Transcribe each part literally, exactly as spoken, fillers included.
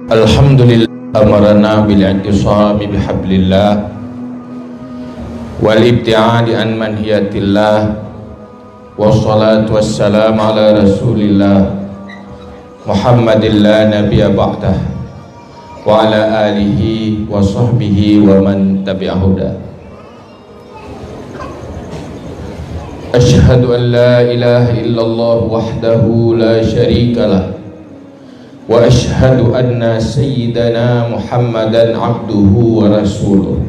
Alhamdulillah, amarana bil i'tisami bihablillah wal ibtiadi an manhiyatillah, wassalatu wassalamu ala rasulillah Muhammadin la nabiyya ba'dah, wa ala alihi wa sahbihi wa man tabi'a huda. Asyhadu an la ilaha illallah wahdahu la syarika lah, wa asyhadu anna sayyidana Muhammadan abduhu wa rasuluh.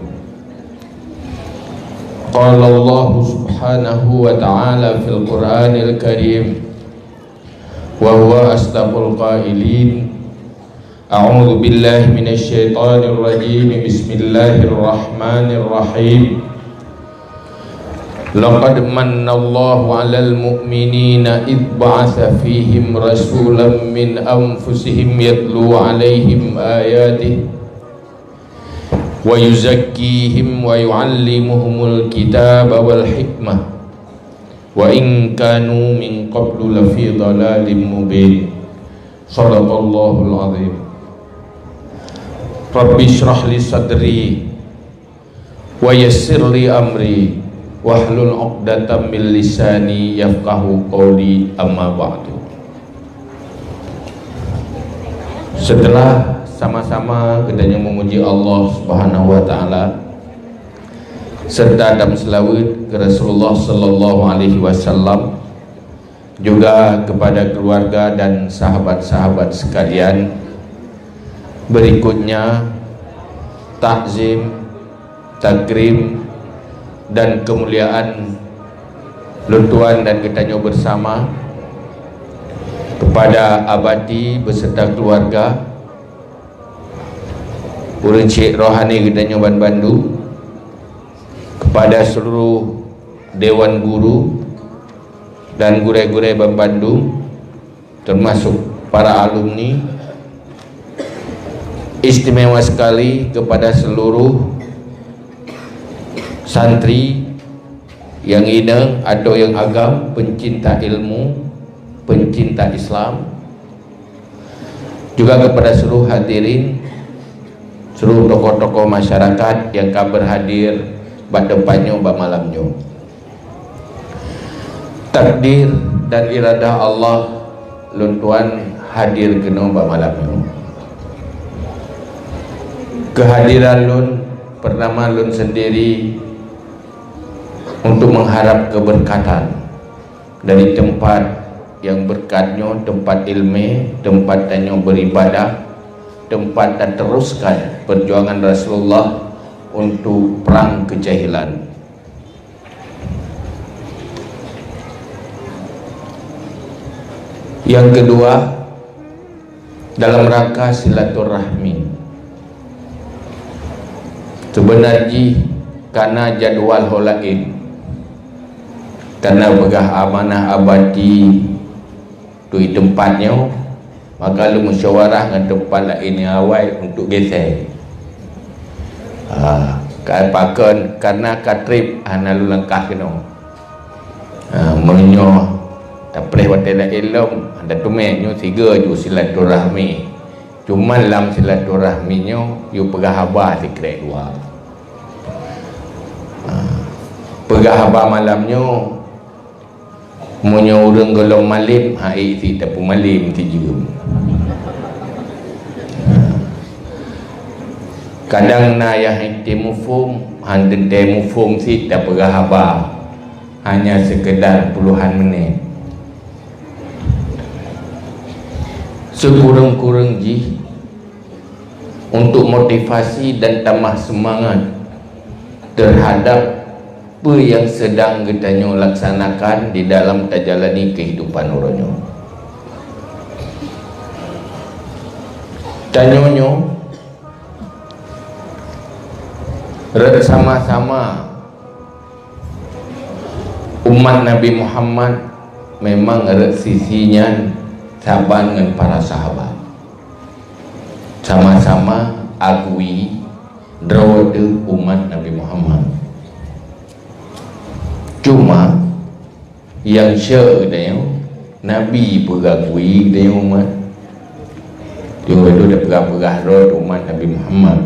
Qala Allah subhanahu wa ta'ala fil Qur'anil Karim, wa huwa asdaqul qailin. A'udzu billahi minasy syaithanir rajim. Bismillahirrahmanirrahim. Laqad mannallahu 'alal mu'minina idh ba'atsa fihim rasulan min anfusihim yatlu 'alaihim ayatihi wa yuzakkihim wa yu'allimuhumul kitaba wal hikmah wa in kanu min qablu lafi dhalalin mubin. Shadaqallahul azim. Rabbi shrah li sadri wa yassir li amri wahlul 'uqdatam min lisani yafqahu qawli, amma ba'du. Setelah sama-sama geutanyoe memuji Allah Subhanahu wa Ta'ala, serta dan selawat ke Rasulullah sallallahu alaihi wasallam, juga kepada keluarga dan sahabat-sahabat sekalian. Berikutnya, takzim, takrim, dan kemuliaan lôn tuan dan geutanyoe bersama kepada Abati beserta keluarga, ureuëng syik rohani geutanyoe ban bandum, kepada seluruh dewan guru dan gurée-gurée ban bandum, termasuk para alumni, istimewa sekali kepada seluruh santri yang inong atau yang agam, pencinta ilmu, pencinta Islam, juga kepada seluruh hadirin, seluruh tokoh-tokoh masyarakat yang ka berhadir bak teumpat nyoe bak malam nyoe. Takdir dan iradah Allah, lôn tuan hadir keunoe bak malam nyoe. Kehadiran lôn, pertama lôn sendiri untuk mengharap keberkatan dari tempat yang berkat nyoe, tempat ilmu, tempat tanyoe beribadah, tempat tateruskan perjuangan Rasulullah untuk perang kejahilan. Yang kedua, dalam rangka silaturahmi. Sebenar jih kana jadwal ho laén, kana peugah amanah Abati tui teumpat nyoe, maka lôn musyawarah ngon teumpat laén nyang awai untuk geser. Ha, ka pakon, karena ka trép hana lôn langkah keunoe. Ha, meunyoe tapreh watée laén lom, hana teumé nyoe sigoe ju silaturahmi. Cuma lam silaturahmi nyoe, yue peugah haba sikrek dua. Ha, peugah haba malam nyoe, meunyoe ureuëng gohlom malem, hai si tapeumalem sijeuem. Kadang na nyang hana muphom, hana teuntée muphom cit tapeugah haba, hanya sekedar puluhan menit. Sikureueng-kureueng jih untuk motivasi dan tambah semangat terhadap peue nyang seudang geutanyoe laksanakan di dalam tajalani keuhidupan uroe nyoe. Tanyoe nyoe rot sama-sama umat Nabi Muhammad, memang rot sisi nyan saban ngon para sahabat. Sama-sama akui droe teuh umat Nabi Muhammad. Cuma nyang syok geutanyoe, Nabi peugakui geutanyoe umat. Jeuet lôn peugah-peugah droe umat Nabi Muhammad.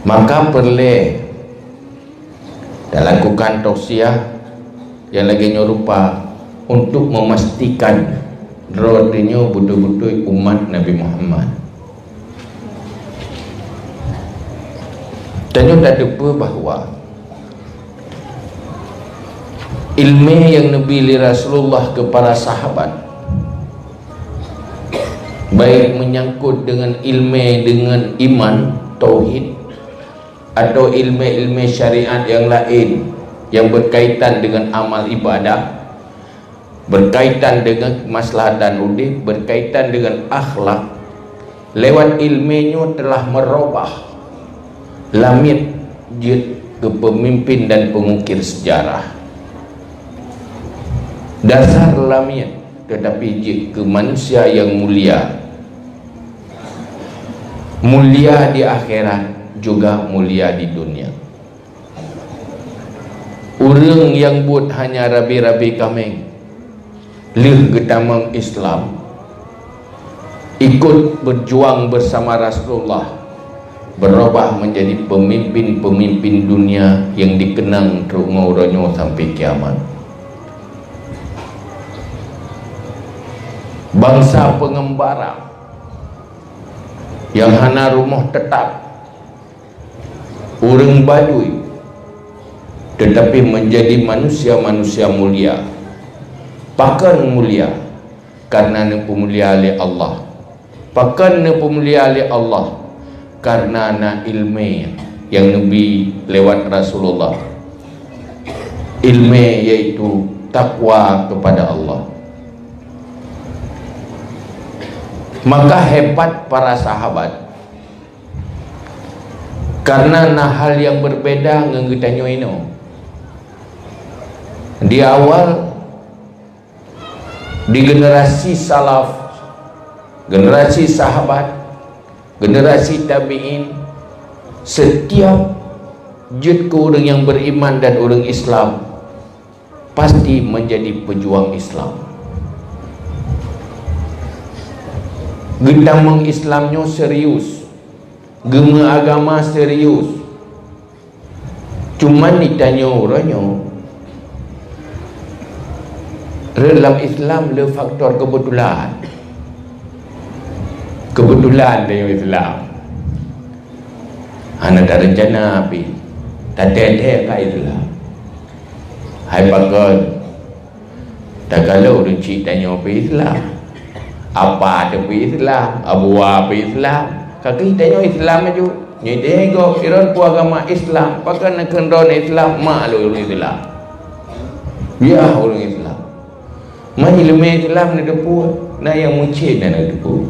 Maka peureulée talakukan tausiah nyang lagée nyoe rupa untuk memastikan droe tanyoe beutôi-beutôi umat Nabi Muhammad. Tanyoe tateupeue bahwa ilmu nyang neubi lé Rasulullah keu para sahabat, baik meunyangkot deungon ilmu deungon iman, tauhid, atau ilmu-ilmu syariat nyang laén nyang beukaitan deungon amal ibadah, beukaitan deungon keumaslahatan udeb, beukaitan deungon akhlak, lewat ilmu nyoe teulah meurubah lamiet jeuet keu peumimpin dan peungukir seujarah. Dasar lamiet, teutapi jeuet keu manusia nyang mulia. Mulia di akhirat, juga mulia di dunia. Ureuëng nyang buet hanya rabe-rabe kaméng, lheueh geutamong Islam, ikut berjuang bersama Rasulullah, berubah menjadi pemimpin-pemimpin dunia yang dikenang trok ngon uroe nyoe sampai kiamat. Bangsa pengembara yang hana rumoh tetap, ureuëng baduy, tetapi menjadi manusia-manusia mulia. Pakon mulia? Karena neupeumulia lé Allah. Pakon neupeumulia lé Allah? Karena na ilmu nyang neubi lewat Rasulullah. Ilmu yaitu takwa kepada Allah. Maka hebat para sahabat, karena na hal nyang berbeda ngon geutanyoe inoe. Di awal, di generasi salaf, generasi sahabat, generasi tabi'in, setiap jeuet keu ureuëng nyang beriman dan ureuëng Islam, pasti menjadi pejuang Islam. Geutamong Islam nyoe serius, geumeuagama serius. Cuman di tanyoe uroe nyoe, rot lam Islam le faktor kebetulan. Kebetulan tanyoe Islam. Hana tarencana pih, tateuntèe ka Islam. Hai pakon, takalon ureuëng chik tanyoe pih Islam, apa teuh pih Islam, abuwa pih Islam, ka keuh tanyoe Islam laju. Nyoe deh gob sidroe peue agama Islam, pakon neukheun droe Islam, mak lôn ureuëng Islam. Yah ureuëng Islam. Meunyoe leumé Islam neuteupeue, na nyang meucit na neuteupeue.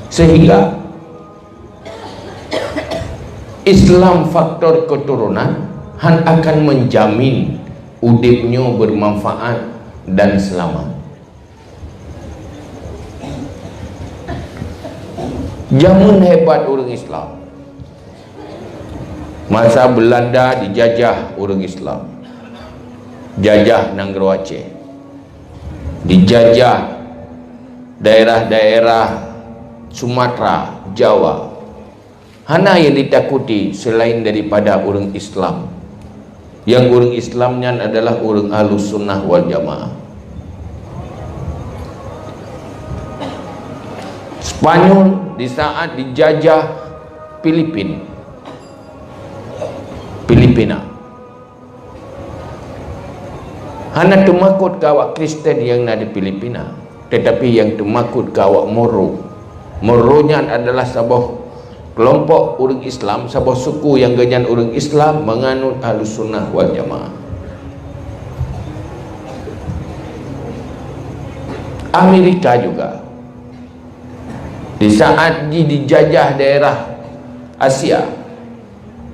Sehingga Islam faktor keturunan han akan menjamin udeb nyoe bermanfaat dan selamat. Jameun hebat ureuëng Islam. Masa Belanda dijajah ureuëng Islam, jajah nanggroe Aceh, dijajah daerah-daerah Sumatera, Jawa. Hana nyang ditakuti selain daripada ureuëng Islam. Nyang ureuëng Islam nyan adalah ureuëng Ahlus Sunnah wal Jamaah. Spanyol di saat dijajah Filipin, Filipina. Hana teumakot keu awak Kristen nyang na di Filipina, tetapi nyang teumakot keu awak Moro. Moro nyan adalah saboh kelompok ureuëng Islam, saboh suku nyang geuhnyan ureuëng Islam meunganut Ahlus Sunnah wal Jamaah. Amerika juga, di saat jih dijajah daerah Asia,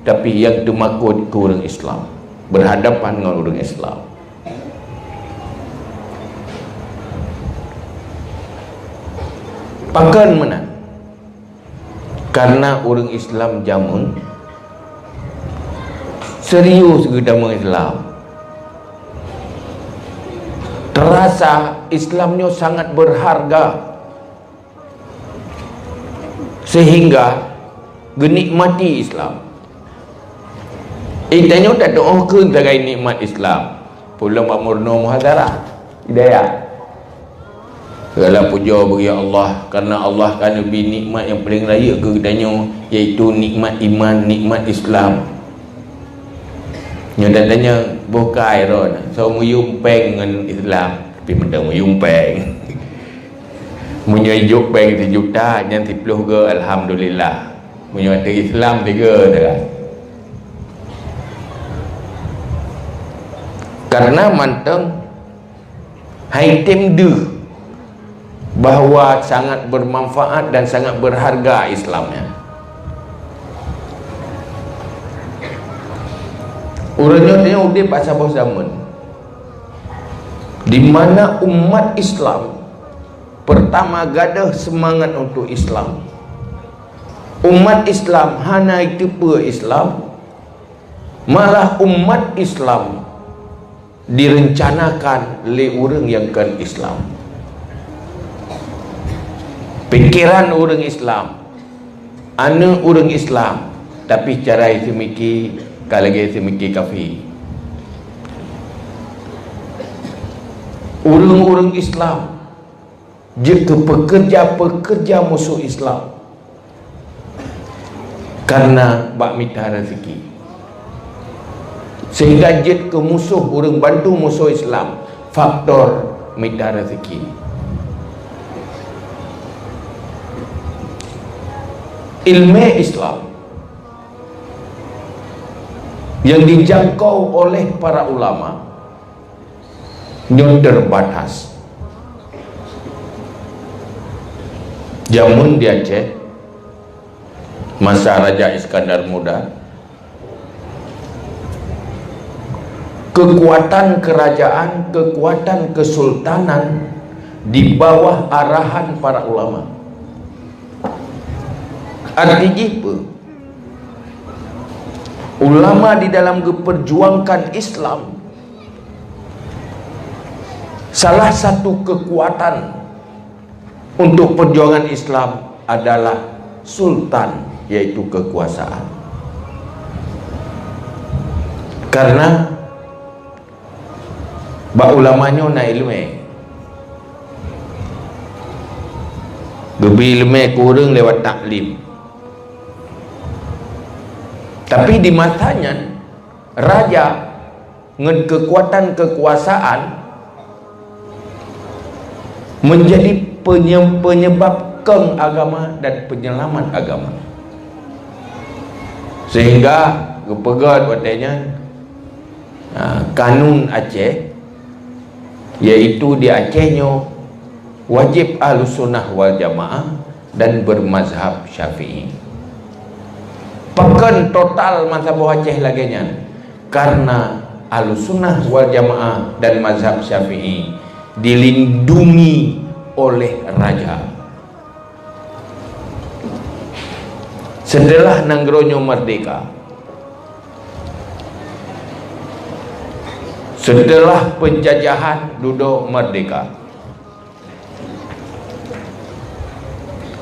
tapi nyang teumakot keu ureuëng Islam, berhadapan ngon ureuëng Islam. Pakon meunan? Karena ureuëng Islam jameun serius geutamong Islam. rasa Islam nyoe sangat berharga, sehingga geunikmati Islam. Eh, tanyoe tatu'oh keu sagai nikmat Islam. Pulang bak meurunoe muhadharah. Hidayah. Segala puja bagi Allah, karena Allah ka neubri nikmat nyang paleng rayeuk keu geutanyoe, yaitu nikmat iman, nikmat Islam. Nyoe tatanyong, boh kai droe na, soe meuyum péng ngon Islam, tapi mantong meuyum péng. Meunyoe ijok péng sijuta, nyan siplôh go, alhamdulillah. Meunyoe ateueh Islam, tiga sagai. Karena mantong hai tem deuh bahwa sangat bermanfaat dan sangat berharga Islam nyan. Ureueng nyoe tanyoe udeb bak saboh zaman di mana umat Islam pertama gadoh seumangat untuk Islam. Umat Islam hana jiteupeue Islam, malah umat Islam direncanakan lé ureueng nyang kon Islam. Pikeran ureueng Islam, aneuëk ureueng Islam, tapi cara seumiké ka lagée seumiké kafé. Ureueng-ureueng Islam jeuet keu peukeureuja-peukeureuja musoh Islam karena bak mita rezeki. Sehingga jeuet keu musoh, ureueng bantu musoh Islam, faktor mita rezeki. Ilmu Islam yang dijangkau oleh para ulama nyoe terbatas. Jameun di Aceh, masa Raja Iskandar Muda, kekuatan kerajaan, kekuatan kesultanan di bawah arahan para ulama. Arti jih peue? Ulama di dalam geuperjuangkan Islam, salah satu kekuatan untuk perjuangan Islam adalah sultan, yaitu kekuasaan. Karena bak ulama nyoe na iéleumé. Geubri iéleumé keu ureuëng lewat taklim. Tapi di masa nyan, raja ngon keukuatan keukuasaan menjadi penye-, penyebab kong agama dan penyelamat agama. Sehingga geupeugét watée nyan, ha, kanun Aceh, yaitu di Aceh nyoe wajéb Ahlussunnah wal Jamaah dan bermazhab Syafi'i. Pakon total meusaboh Aceh lagée nyan? Karena Ahlussunnah wal Jamaah dan mazhab Syafi'i dilindungi oleh raja. Setelah nanggroe nyoe merdeka, setelah penjajahan dudoe merdeka,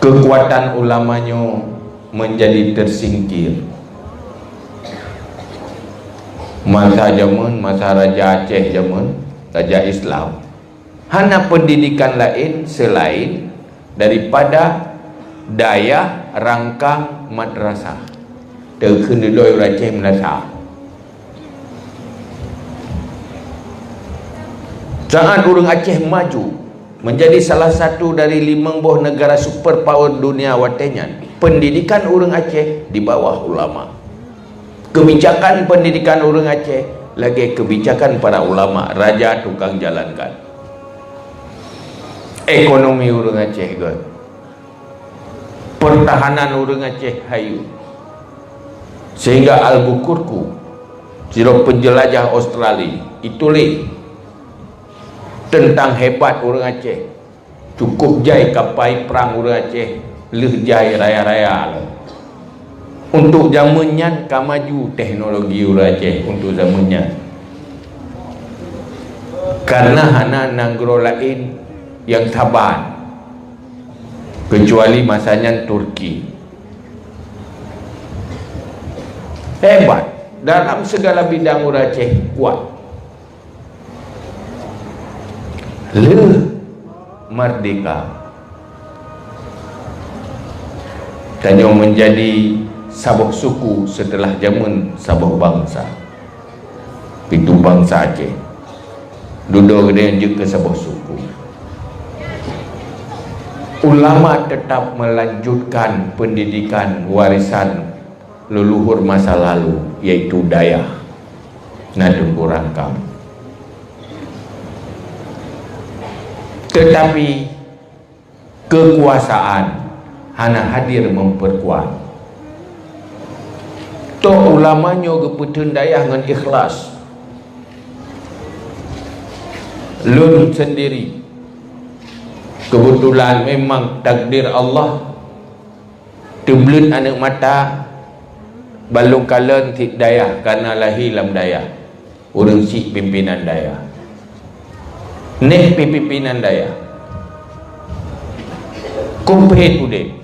kekuatan ulama nyoe menjadi tersingkir. Masa jameun, masa Raja Aceh jameun, Raja Islam, hana pendidikan laén selain daripada dayah rangkang madrasah. Teukheun dudoe ureuëng Aceh madrasah. Saat ureuëng Aceh maju menjadi salah satu dari limong boh negara superpower dunia watée nyan, pendidikan ureuëng Aceh di bawah ulama. Kebijakan pendidikan ureuëng Aceh lagée kebijakan para ulama, raja tukang jalankan. Ekonomi ureuëng Aceh gét. Pertahanan ureuëng Aceh hayu. Sehingga Albuquerque, sidroe penjelajah Australia, ituléh teuntang hebat ureuëng Aceh. Cukup jai kapai prang ureuëng Aceh lheueh jai raya-raya lom. Untuk jameun nyan ka maju teknologi ureuëng Aceh untuk jameun nyan. Karena hana nanggroe laén nyang saban, keucuali masa nyan Turki. Hebat. Dalam segala bidang ureuëng Aceh kuat. Lheueh merdeka, tanyoe menjadi saboh suku setelah jameun saboh bansa. Pitu bansa Aceh. Dudoe keudeh jeuet keu saboh suku. Ulama tetap melanjutkan pendidikan warisan leluhur masa lalu, yaitu dayah, na Teungku Rangkam. Tetapi kekuasaan hana hadir memperkuat. Toh ulama nyoe geupeuteun dayah ngon ikhlas. Lôn sendiri, kebetulan memang takdir Allah, teubleuet aneuëk mata, ban lôn kalon cit dayah, karena lahé lam dayah. Ureuëng chik pimpinan dayah. Neh pih pimpinan dayah. Kompet udeb.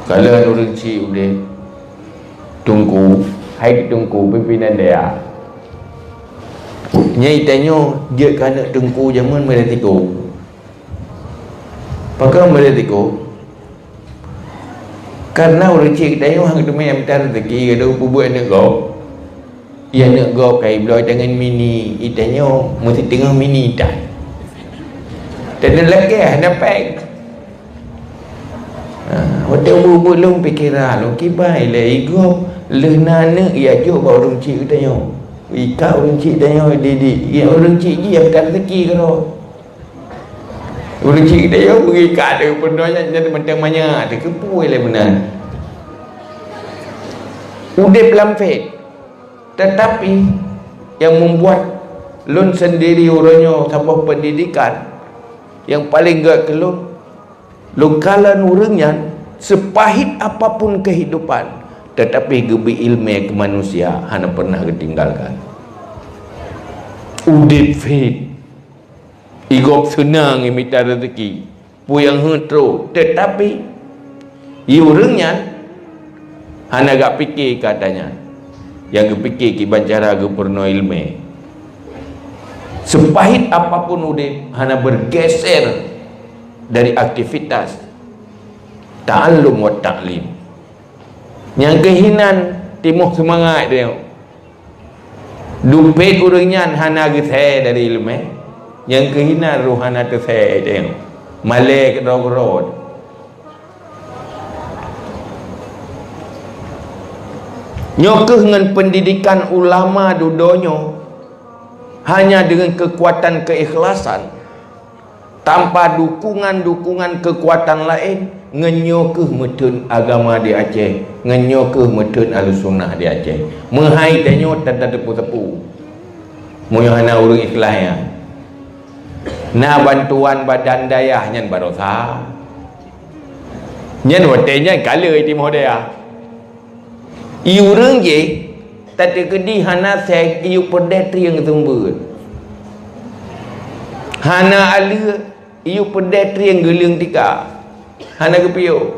Kalau ureuëng chik udeb, Teungku, hai Teungku, pimpinan dayah. Nyai tanyoe jeuet keu aneuëk Teungku jameun meunan tiko. Pakon meunan tiko? Karena ureuëng chik geutanyoe hana teumé mita rezeki geutanyoe peubuet aneuëk gob. Iya aneuëk gob kai bloe tangan mini, itanyoe meusti teungoh mini tan. Tanyoe lakée hana péng. Ha, watée umu-umu lôn pikira lôn kibai lé igob leuh na aneuëk iya jok bak ureuëng chik geutanyoe. Ika ureuëng chik tanyoe didik, iya ureuëng chik jih mita rezeki keudroe. Ureuëng chik geutanyoe bagi ka ada peunoh nyan, nyan mantong manyak, teukeupue lé meunan. Udeb lam fét. Tetapi yang membuat lôn sendiri uroe nyoe saboh pendidikan yang paling gét keu lôn, lôn kalon ureuëng nyan sepahit apapun kehidupan, tetapi geubri ilmu keu manusia hana pernah geutinggalkan. Udeb fét. Igob seunang imita rezeki, peue nyang heuet trok, tetapi i ureuëng nyan hana gak pike keu atra nyan. Nyang geupike kiban cara geupeurunoe ileumé. Sepahit apapun udeb hana bergeser dari aktivitas ta'allum wa ta'lim. Nyang keuh hinan timoh seumangat deh. Dumpet ureuëng nyan hana geusé dari ileumé, nyang keuh hinan roh hana teusé deh. Malée keudroe-keudroe. Nyoe keuh ngon pendidikan ulama dudoe nyoe, hanya dengan kekuatan keikhlasan, tanpa dukungan-dukungan kekuatan laén, ngon nyoe keuh meuteun agama di Aceh, ngon nyoe keuh meuteun Ahlussunnah di Aceh. Meuhai tanyoe teuteupeu-teupeu. Meunyoe hana ureuëng ikhlas nyan. Na bantuan badan dayah nyan baroesa. Nyan watée nyan ka le timoh dayah. I ureuëng jih, tateukeudi hana seng, iyup peudeh trieng seumeubeuet. Hana aleue, iyup peudeh trieng geuleueng tika. Hana geupiôh.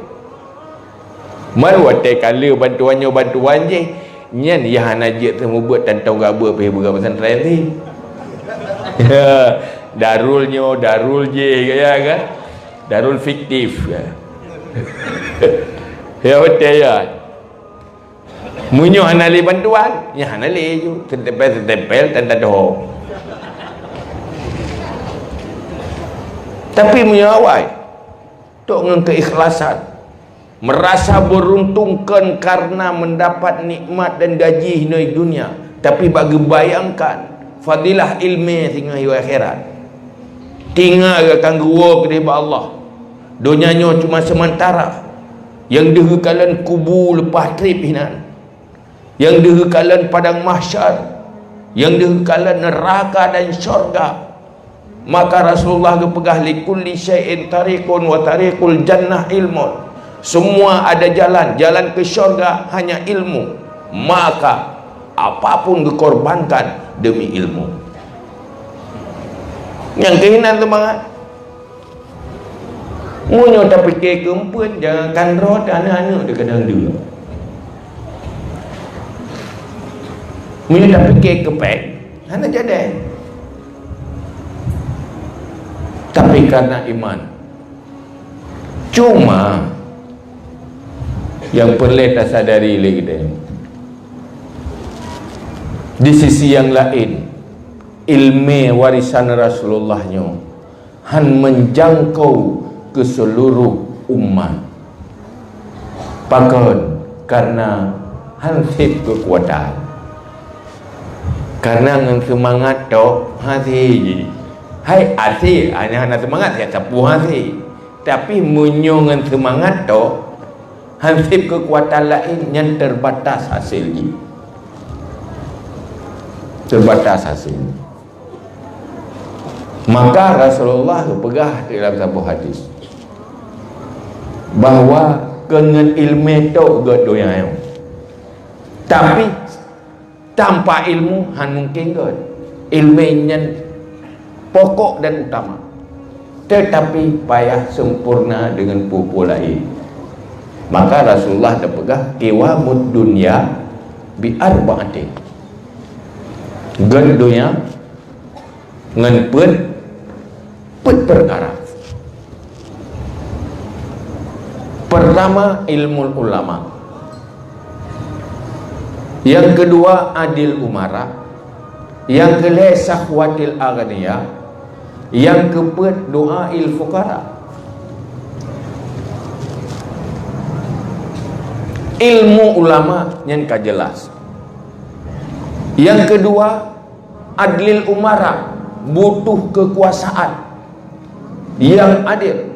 Meuwatée ka le bantuan nyoe bantuan jih, nyan nyang hana jeuet seumeubeuet tantong gabeuet pih buka pesantren sih. Darul nyoe, darul jih, ya kan? Darul fiktif. Ya, betul ya. Meunyoe hana lé bantuan, nyan hana lé ju. Seutempel-seutempel tanda doh. Tapi meunyoe awai, tok ngon keikhlasan, merasa beruntung kon karena mendapat nikmat dan gaji hinoe dunia, tapi bak geubayangkan fadilah ilmu singoh di akhirat. Tinga akan geuwoe keudeh bak Allah. Donya nyoe cuma sementara. Nyang deuh geukalon kubu leupah treb hinan. Nyang deuh geukalon padang mahsyar. Nyang deuh geukalon neuraka dan syurga. Maka Rasulullah geupeugah, "Likulli syai'in tariqun wa tariqul jannah ilmun." Semua ada jalan, jalan ke syurga hanya ilmu. Maka Apapun geukorbankan demi ilmu. Nyang keuh hana seumangat. Meunyoe tapike keu eumpeuen, jangankan droe, aneuk-aneuk teuh kadang deuh. Meunyoe tapike keu péng, hana jadi. Tapi karena iman. Cuma, nyang peureulée tasadari lé geutanyoe, di sisi nyang laén, ileumé warisan Rasulullah nyoe hán meujangkau keu seuluruh umat. Pakon? Kareuna hán seb keukuatan. Kareuna ngon seumangat tok hase jih. Hai hase, hanya hana seumangat, siat sapeue hase. Tapi meunyoe ngon seumangat tok, hán seb keukuatan laén, nyan teubatas hasé jih. Teubatas hasé. Maka Rasulullah geupeugah dalam saboh hadis bahwa kon ngon ileumé tok gét donya nyoe. Tapi tanpa ilmu hán mungken gét. Ileumé nyan pokok dan utama. Tetapi payah sempurna deungon peue-peue laén. Maka Rasulullah geupeugah, "Qiwamud dunya bi arba'atin." Gét donya ngon peuet, peuet peukara. Pertama, ilmul ulama. Nyang keudua, adil umara. Nyang keulhée, sahwatil aghniya. Nyang keupeuet, doa il fuqara. Ilmu ulama nyan ka jeulaih. Nyang keudua, adlil umara, butuh keukuasaan nyang adil.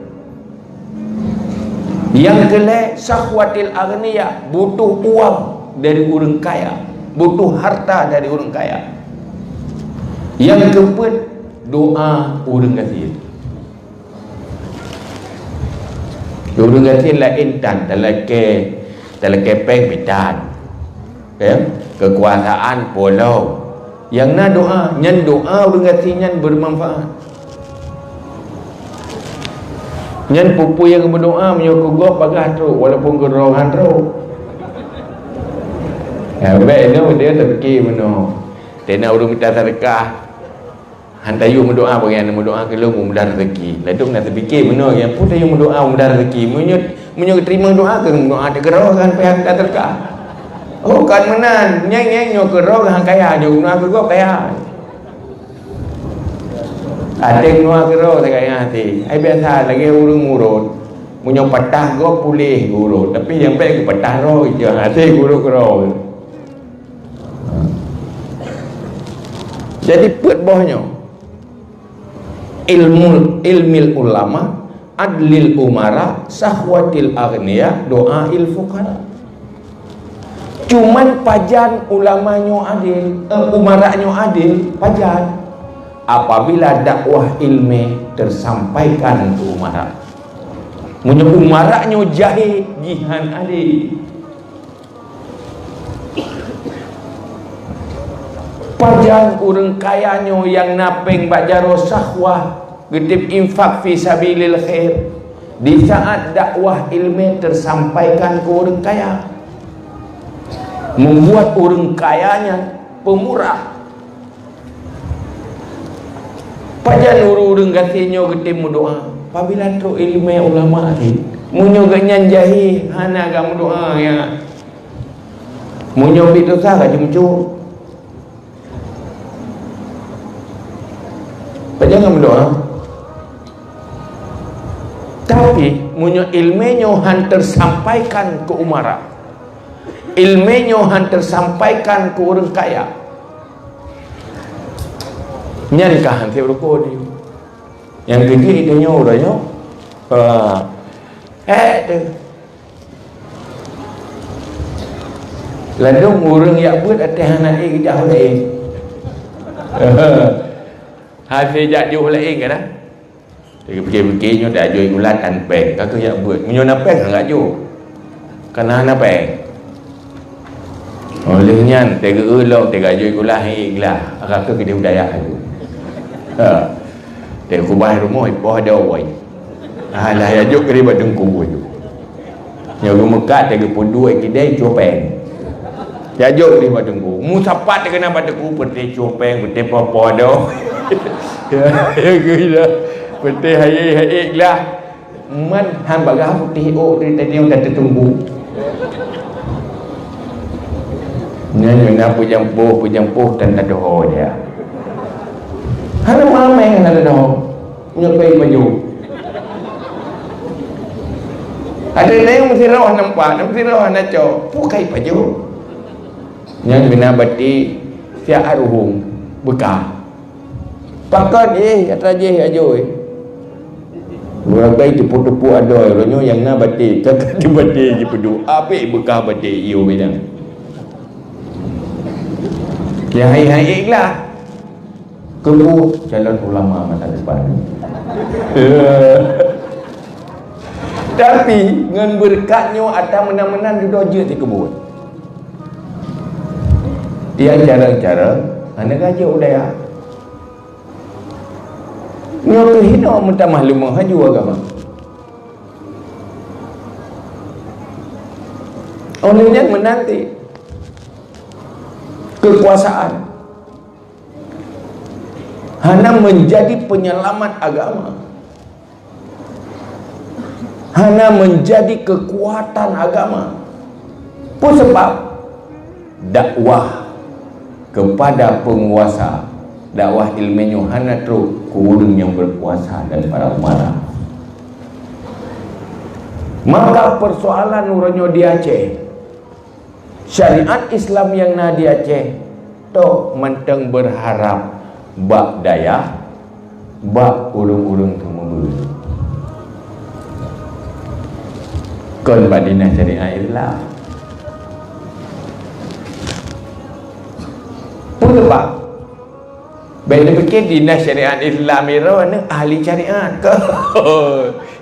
Nyang keulhée, sahwatil aghniya, butuh uang dari ureuëng kaya, butuh harta dari ureuëng kaya. Nyang keupeuet, doa ureuëng gasien. Ureuëng gasien laén tan, talakée, talakée péng mita. Ya, keukuasaan pulom. Nyang na doa, nyan doa ureuëng gasien nyan beumanfaat. Nyan peue-peue nyang meudoa meunyoe keu gob bagah trok, walaupun keu droe han trok. Ya, bék inoe dia tapike meunoe. Tena ureuëng mita seudeukah. Han tayue meudoa bagi nyang meudoa keu lôn mudah rezeki. Ladôm na teupike meunoe nyang peue tayue meudoa mudah rezeki. Meunyoe, meunyoe geuteurimong doa keu meudoa teugeurok kan payah mita seudeukah. Oh, kan meunan. Nyang, nyang nyoe keu droe han kaya, nyoe meudoa keu gob kaya. Até meudoa keu droe kaya até. Ai biasa lagée ureuëng murot. Meunyoe patah gob puléh urot, tapi nyang bék geupatah droe, até urot keu droe. Jadi peuet boh nyoe. Ilmu, ilmil ulama, adlil umara, sahwatil aghniya, doa il fuqara. Cuman pajan ulama nyoe adil, eh, umara nyoe adil, pajan? Apabila dakwah ilmé tersampaikan keu umara. Meunyoe umara nyoe jahé, jihan adil. Pajan ureuëng kaya nyoe nyang na péng bak jaroe sahwah, geuteup infak fi sabilil khair, di saat dakwah ilmé tersampaikan keu ureuëng kaya, membuat ureuëng kaya nyan pemurah. Pajan ureuëng-ureuëng gasien nyoe geutém meudoa, pabila trok ileumé ulama tadi, meunyoe geuhnyan jahé hana ka meudoa, ya. Meunyoe biet dosa ka jimeucue. Pajan ka meudoa. Tapi meunyoe ileumé nyoe han tersampaikan keu umara, ileumé nyoe han tersampaikan keu ureuëng kaya, nyan ka han sép rukon. Nyang keujeuet tanyoe uroe nyoe, eh, eh, tu. Ladôm ureuëng jak beuet até hana ék jak laén. Hase jak jôh laén kan? Pikir-pikir nyoe dak jôh ulat tan péng, ka keuh jak beuet. Meunyoe na péng, han jak jôh. Kana hana péng. Óh lheueh nyan, teugeue lom, teuka jôi gula, hei glah, ka keu keudeh u dayah laju. Ha. Teukeubah rumoh, ipoh ada awai. Alah, ya jok keudeh bak teungku laju. Nyang geumeukat, teugeupeuduek keudeh, cupeng. Ya jok keudeh bak teungku. Musapat teukeuna bak teungku, peuté cupeng, peuté poh-poh ada. Ya, ya, gila. Peuté hayé-hayé glah. Man han bagah putéh ôk tadi nyang ka teutunggu. Nyan nyang na peujampoh, peujampoh tan tadoho dia. Hana mamèh hana tadoho. Nyoe kai pajoh. Ada lain meusiroh nampak, meusiroh hana cok. Pu kai pajoh. Nyan bina batik siat ruhung beukah. Pakon jih, atra jih ajoe. Rabai teupeu-teupeu adoe, uroe nyoe nyang na baté, ka ka di baté jipeuduek, abéh beukah baté iyue bidang. Nyang hai-hai ikhlas. Keubu calon ulama masa depan. Tapi, ngon beureukat nyoe atra meunan-meunan dudoe jeuet dikeubeuet. Tiang cara-cara, hana gaji udaya. Nyoe keuh hinoe meutamah leumoh laju agama. Óh lheueh nyan meunan cit keukuasaan hana meunjadi peunyeulamat agama. Hana meunjadi keukuatan agama. Peue sabab? Dakwah keupada peunguasa, dakwah ileumèe nyoe hana trok keu ureueng nyang beukuasa dan para umara. Maka peusoalan uroe nyoe di Aceh, syariat Islam nyang na di Aceh, toh mantong beurharab bak dayah, bak ureueng-ureueng teumeubeuet. Kon bak dinas syariat Islam. Peue sabab? Bèk neupike dinas syariat Islam nyoe ahli syariat.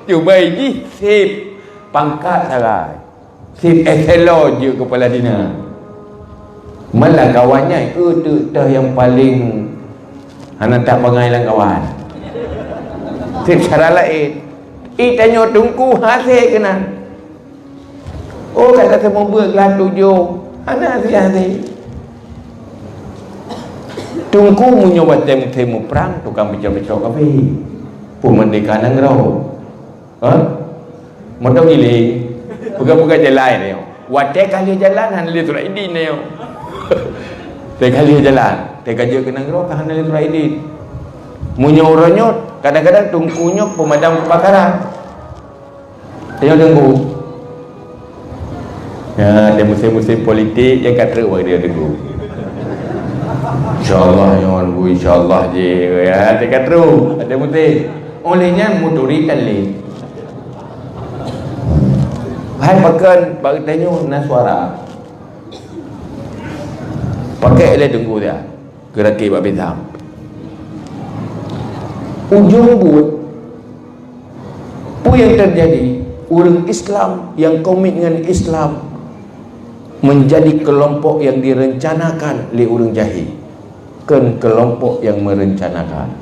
Cuba jih sép pangkat sagai. Sép S L O jeuet kepala dinas. Malah kawan nyan, eh, tu toh nyang paleng hana that bangai lam kawan. Sép cara laén. Eh, tanyoe teungku hase keunan. Oh, kata teumeubeuet glah tujoh. Hana hase-hase. Teungku meunyoe watèe musém muprang, tukang peucok-peucok kafé. Peumerdeka nanggroe. Ha? Moto giling. Peugah-peugah jalan nyoe. Watèe ka lheueh jalan, hana lé surat idin nyoe. Teuka lheueh jalan, teuka jeuet keu nanggroe ka hana lé surat idin. Meunyoe uroe nyoe, kadang-kadang teungku nyoe peumadam keubakaran. Teuka teungku. Ya, di musim-musim politik nyang ka trok bak dia teungku. Insya Allah nyoe, insya Allah jih. Ya, teuka trok. Ada musim. Oleh nyan muturi kan lé. Hai pakon bak geutanyoe na suara. Pakai lé teungku dia. Geuraki bak bintang. Ujong buet, peue nyang teujadi? Ureueng Islam nyang komit ngon Islam meunjadi keulompok nyang direncanakan lé ureueng jahé, kon keulompok nyang meurencanakan.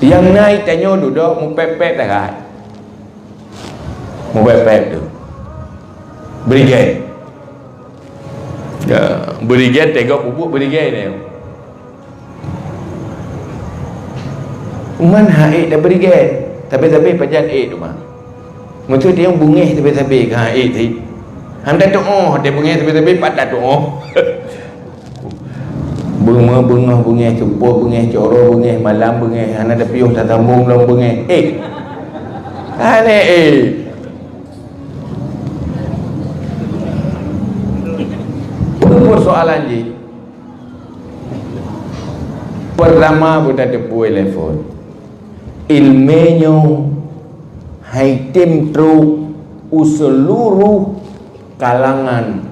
Nyang na tanyoe dudoe mupèp-pèp that. Mupèp-pèp tu. Brigade. Ya, brigade teuga pupuk brigade ni. Man ha ék dah brigade. Tapi-tapi pajan ék tu mah. Meutu dia bungéh tapi-tapi ka ék ti. Hana tuoh, dia bungéh tapi-tapi pat dah tuoh. Beungoh, beungoh beungéh, cupo beungéh, coro beungéh, malam beungéh, hana tapiôh tasambong lom beungéh. Eh. Hana eh. Peue persoalan jih? Pertama, buta teupeu telepon. Ileumèe nyoe hai tem trok u seuluruh kalangan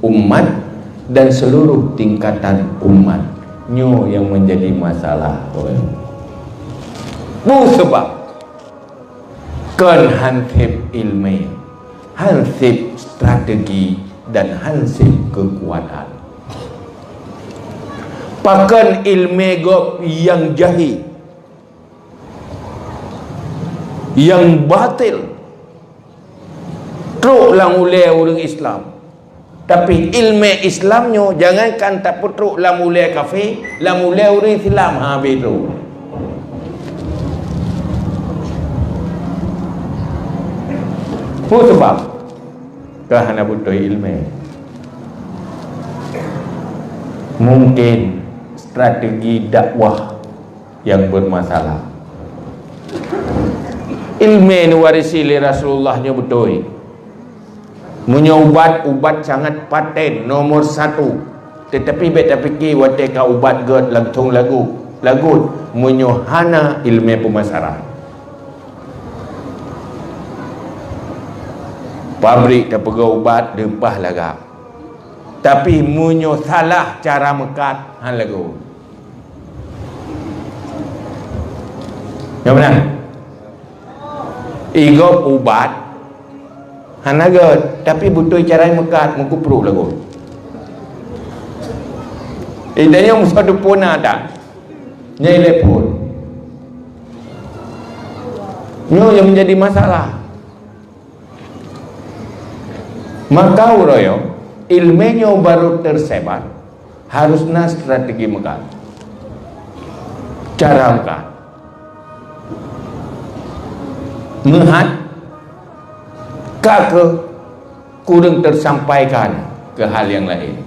umat dan seluruh tingkatan umat. Nyoe nyang menjadi masalah. Peue sabab? Kon hanseb ileumèe, hanseb strategi, dan hansip keukuatan. Pakon ileumé gob nyang jahé, nyang batil, trok lam ulée ureuëng Islam. Tapi ileumé Islam nyoe jangankan tapeutrok lam ulée kafé, lam ulée ureuëng Islam habéh trok. Peue sabab? Ka hana beutôi ileumé. Mungkin strategi dakwah nyang bermasalah. Ileumé neuwarisi lé Rasulullah nyoe beutôi. Meunyoe ubat, ubat sangat paten nomor satu. Tetapi bék tapike watée ka ubat gét langsong lagot. Lagot meunyoe hana ileumé peumasalah. Pabrik tapeugah ubat leupah lagak. Tapi meunyoe salah cara meukat, han lagot. Nyang mana? Igob ubat hana gét, tapi beutôi cara meukat meukuprok lagoe. Idanya musoh teupeu na that. Nyai lé phon. Nyoe yang menjadi masalah. Maka uroe nyoe, ileumé nyoe baru tersebar, harus na strategi meukat. Cara meukat. Meuhat ka keuh kureueng tersampaikan keu hal nyang laén.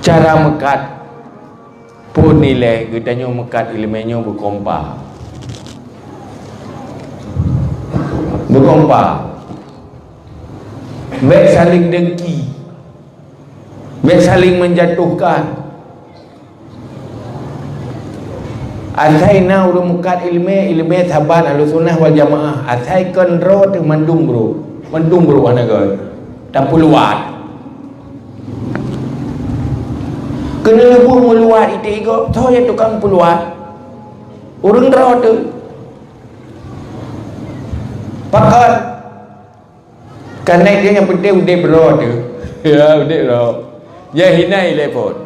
Cara meukat Peue nilai geutanyoe meukat ileumé nyoe beukompa. Beukompa. Bék saléng dengki. Bék saléng menjatuhkan. Asai na ureuëng meukat ileumé, ileumé saban Ahlussunnah wal Jamaah. Asai kon droe teuh mandum brôk. Mandum brôk hana gét. Tapeuluat. Keuneuk leubuh meuluat iték igob, soe nyang tukang peuluat? Ureuëng droe teuh. Pakon? Karena itu nyang penting udeb droe teuh. Ya, udeb droe. Ya, hina ilée phon.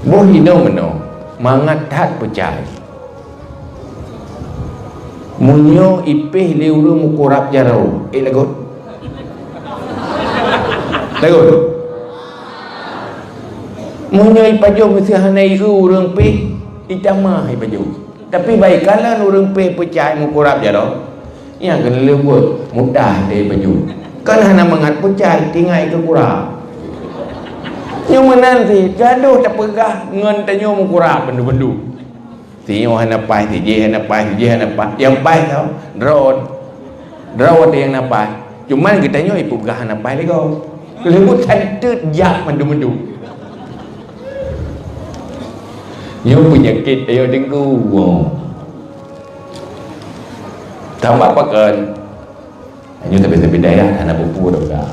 Boh hinoe meunoe, mangat that peucai. Meunyoe ipéh lé ureuëng meukurab jaroe, ék lagot? Lagot? Meunyoe ipajoh meuseuh hana ieu ureuëng péh, itamah ipajoh. Tapi bai kalon ureuëng péh peucai meukurab jaroe, nyang keuneuk leubuet mudah deh ipajoh. Kan hana mangat peucai, tinggai keu kurab. Nyoe meunan cit, gadoh tapeugah ngon tanyoe meukurab bandum-bandum. Si nyoe hana paih, si jéh hana paih, si jéh hana paih. Nyang paih tau, droe. Droe watée nyang na paih. Cuman geutanyoe ipeugah hana paih lé gob. Keuleubut that teuk jak mandum-mandum. Nyoe peunyakét ayo deungoe. Tambah pakon. Nyoe tapi-tapi dayah hana peue-peue dah peugah.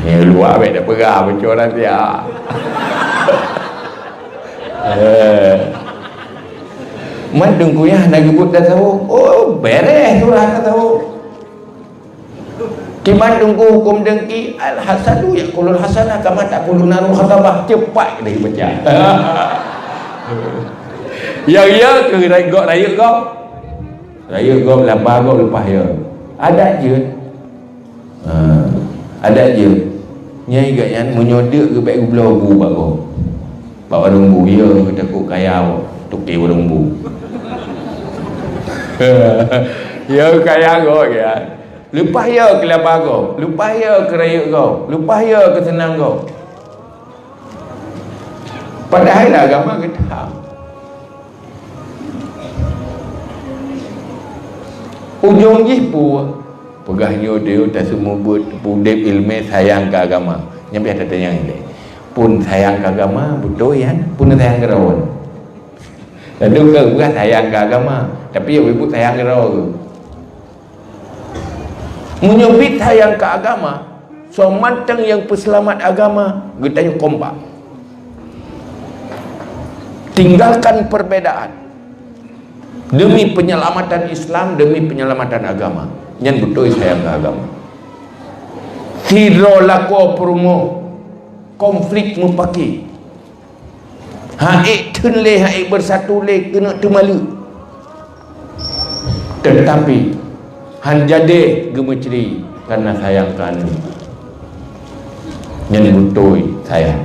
Nyoe luwa bék dah peugah, bocoran dia. Eh. Man Teungku nyan hana geubeuet tasawuf. Oh, beres surah tasawuf. Kiban Teungku huköm dengki, al-hasadu ya'kulul hasanah kama ta'kulun narul hatabah. Cepat deh baca. Ya, ya, ke rayeuk gob, rayeuk gob. Rayeuk gob, laba gob, leupah ya. Adat jeuet. Ha, adat jeuet. Nyai gak nyan meunyoe deuk geubek geubloe bu bak gob. Bak warong bu, ya, takot kaya toke warong bu. Ya, kaya gob ya. Leupah ya keu laba gob, leupah ya keu rayeuk gob, leupah ya keu seunang gob. Padahai lam agama geutham. Ujong jih peue? Peugah nyoe teuh taseumeubeuet udeb ileumé sayang keu agama. Nyan pih tatanyong ilée. Pun sayang keu agama, beutôi nyan? Pun sayang keu droe? Lalu keu peugah sayang keu agama, tapi ya ibu sayang keu droe. Meunyoe bit sayang keu agama, soe mantong nyang peuseulamat agama, geutanyoe kompak. Tinggalkan perbedaan. Demi penyelamatan Islam, demi penyelamatan agama. Nyan beutôi sayang keu agama. Sidroe lakoe peurumoh konflik mupake. Hana ék theun lé, hana ék beusatu lé, keuneuk teumaleuek. Teutapi, han jadeh geumeucre kareuna sayang keu aneuk. Nyan beutôi sayang.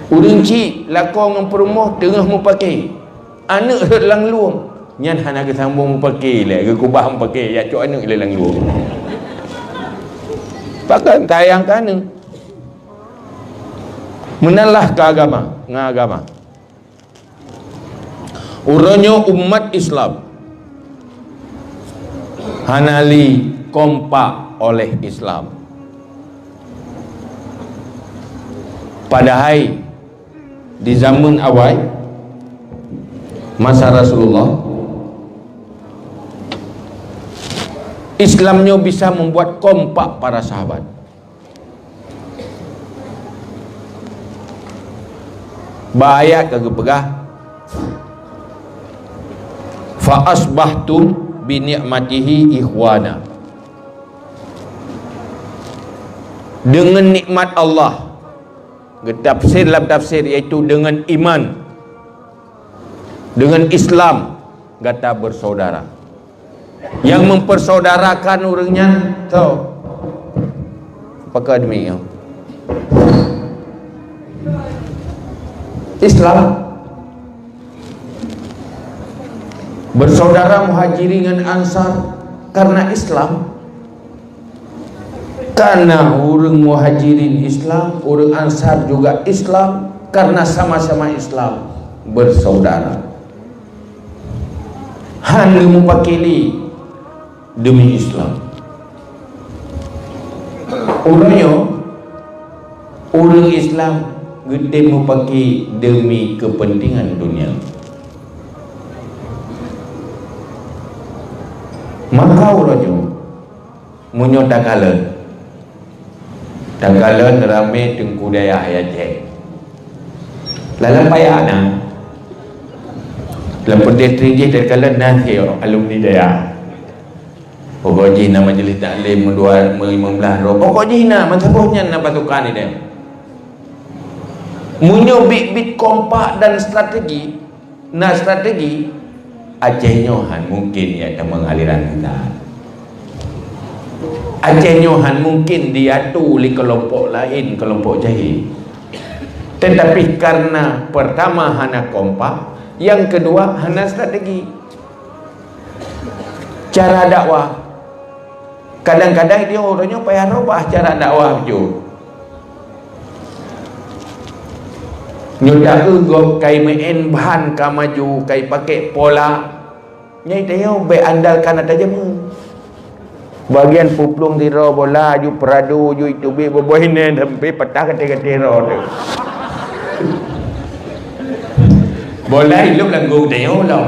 Ureuëng chik lakoe ngon peurumoh teungoh mupake. Aneuk rhot lam luwong, nyan hana geusambong mupake lé, geukubah mupake, jak cok aneuk lé lam luwong. Pakon sayang keu aneuk. Meunan lah keu agama, ngon agama. Uroe nyoe umat Islam hana lé kompak oleh Islam. Padahai di zaman awai, masa Rasulullah, Islam nyoe bisa membuat kompak para sahabat. Bak ayat ka geupeugah, "Fa asbahtum bi ni'matihi ikhwana." Deungon nikmat Allah, geutafsir lam tafsir, yaitu deungon iman, deungon Islam, gata bersaudara. Nyang mempersaudarakan ureuëng nyan, toh, pakon demi nyoe? Islam. Bersaudara Muhajirin ngon Ansar karena Islam. Karena ureuëng Muhajirin Islam, ureuëng Ansar juga Islam, karena sama-sama Islam, bersaudara. Han geumupake lé demi Islam. Uroe nyoe, ureuëng Islam geutem mupake demi kepentingan dunia. Maka uroe nyoe, meunyoe takalon, takalon ramé teungku dayah Aceh. Lam-lam paya na. Lam peureudeh teuh jih takalon na sidroe alumni dayah. Pokok jih na majlis taklim meudua, meulima blah droe. Pokok jih na, meusaboh nyan na pasukan ideh. Meunyoe bit-bit kompak dan strategi, na strategi, Aceh nyoe han mungken ya tamong aliran sesat. Aceh nyoe han mungken diatu lé kelompok laén, kelompok jahé. Tetapi karena pertama hana kompak, yang kedua hana strategi. Cara dakwah. Kadang-kadang dia orang nyoe payah rubah cara dakwah beujeuet. Nyoe takeu gob kai meu'en ban ka maju, kai pakai pola. Nyai tanyoe bék andalkan ata jameun. Bagian puplueng sidroe bola, ju Prado, ju iteubiet boboh inong sampai patah katé-katé roh tu. Bola ilop lam gong tanyoe lom.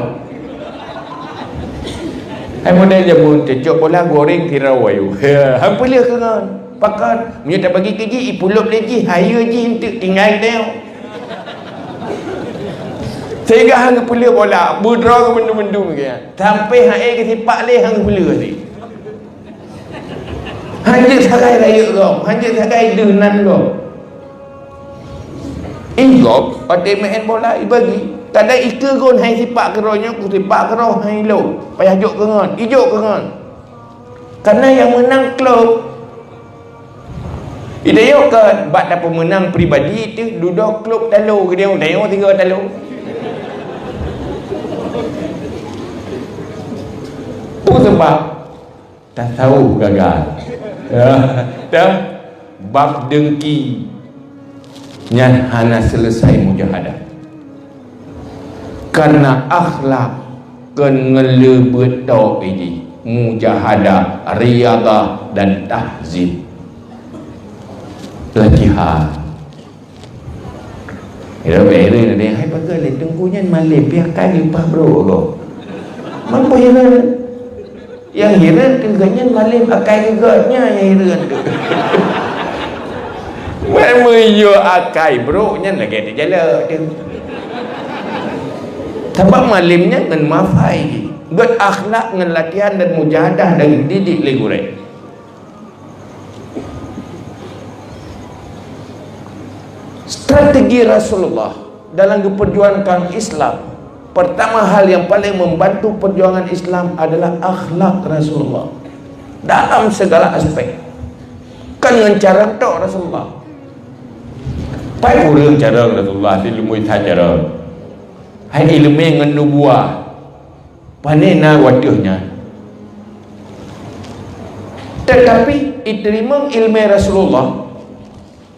Hai model jameun teucok bola goreng sidroe ayue. Han peuleueh keu ngon. Pakon? Meunyoe tabagi keu jih, ipulop lé jih, hayeue jih enteuk tinggai tanyoe. Sehingga han geupeuleueh bola, beudroe keu mandum-mandum geuh. Sampai hai geusipak lé han geupeuleueh lé. Han jeuet sagai rayeuk gob, han jeuet sagai deuh nan gob. Ih gob, watée meu'en bola, ibagi. Kadang ikeue gon hai sipak keudroe nyoe, kusipak keudroe hai lom. Payah jok keu ngon, ijok keu ngon. Karena nyang meunang klub. Idayok ka bak tapeumeunang pribadi teuh dudoe klub talo, geudayong-dayong tiga talo. Peue seubab? Tasawuf gagal. Dah, bab dengki nyan hana selesai mujahadah. Karena akhlak kon ngeuleubeut tok jih, mujahadah, riyadah dan tahzib. Latihan. Ira bere ni, hai pakai le tengku nyan malem pih akai leupah bro ko. Mampu ira. Nyang hireuen keu geuhnyan malem akai geuh geuhnyan nyang hireuen tu. Wai meuyue akai brok nyan lagée teujalak tu. Sabab malém nyan ngon mafai jih. Gét akhlak ngon latihan dan mujahadah dan didik lé gurée. Strategi Rasulullah dalam geupeurjuangkan Islam, pertama hal yang paling membantu perjuangan Islam adalah akhlak Rasulullah dalam segala aspek. Kan ngon carông tok Rasulullah. Pai ureuëng carông Rasulullah, si leumui that carông. Hai ileumé ngon nubuah. Pane na wateueh nyan. Tetapi iteurimong ileumé Rasulullah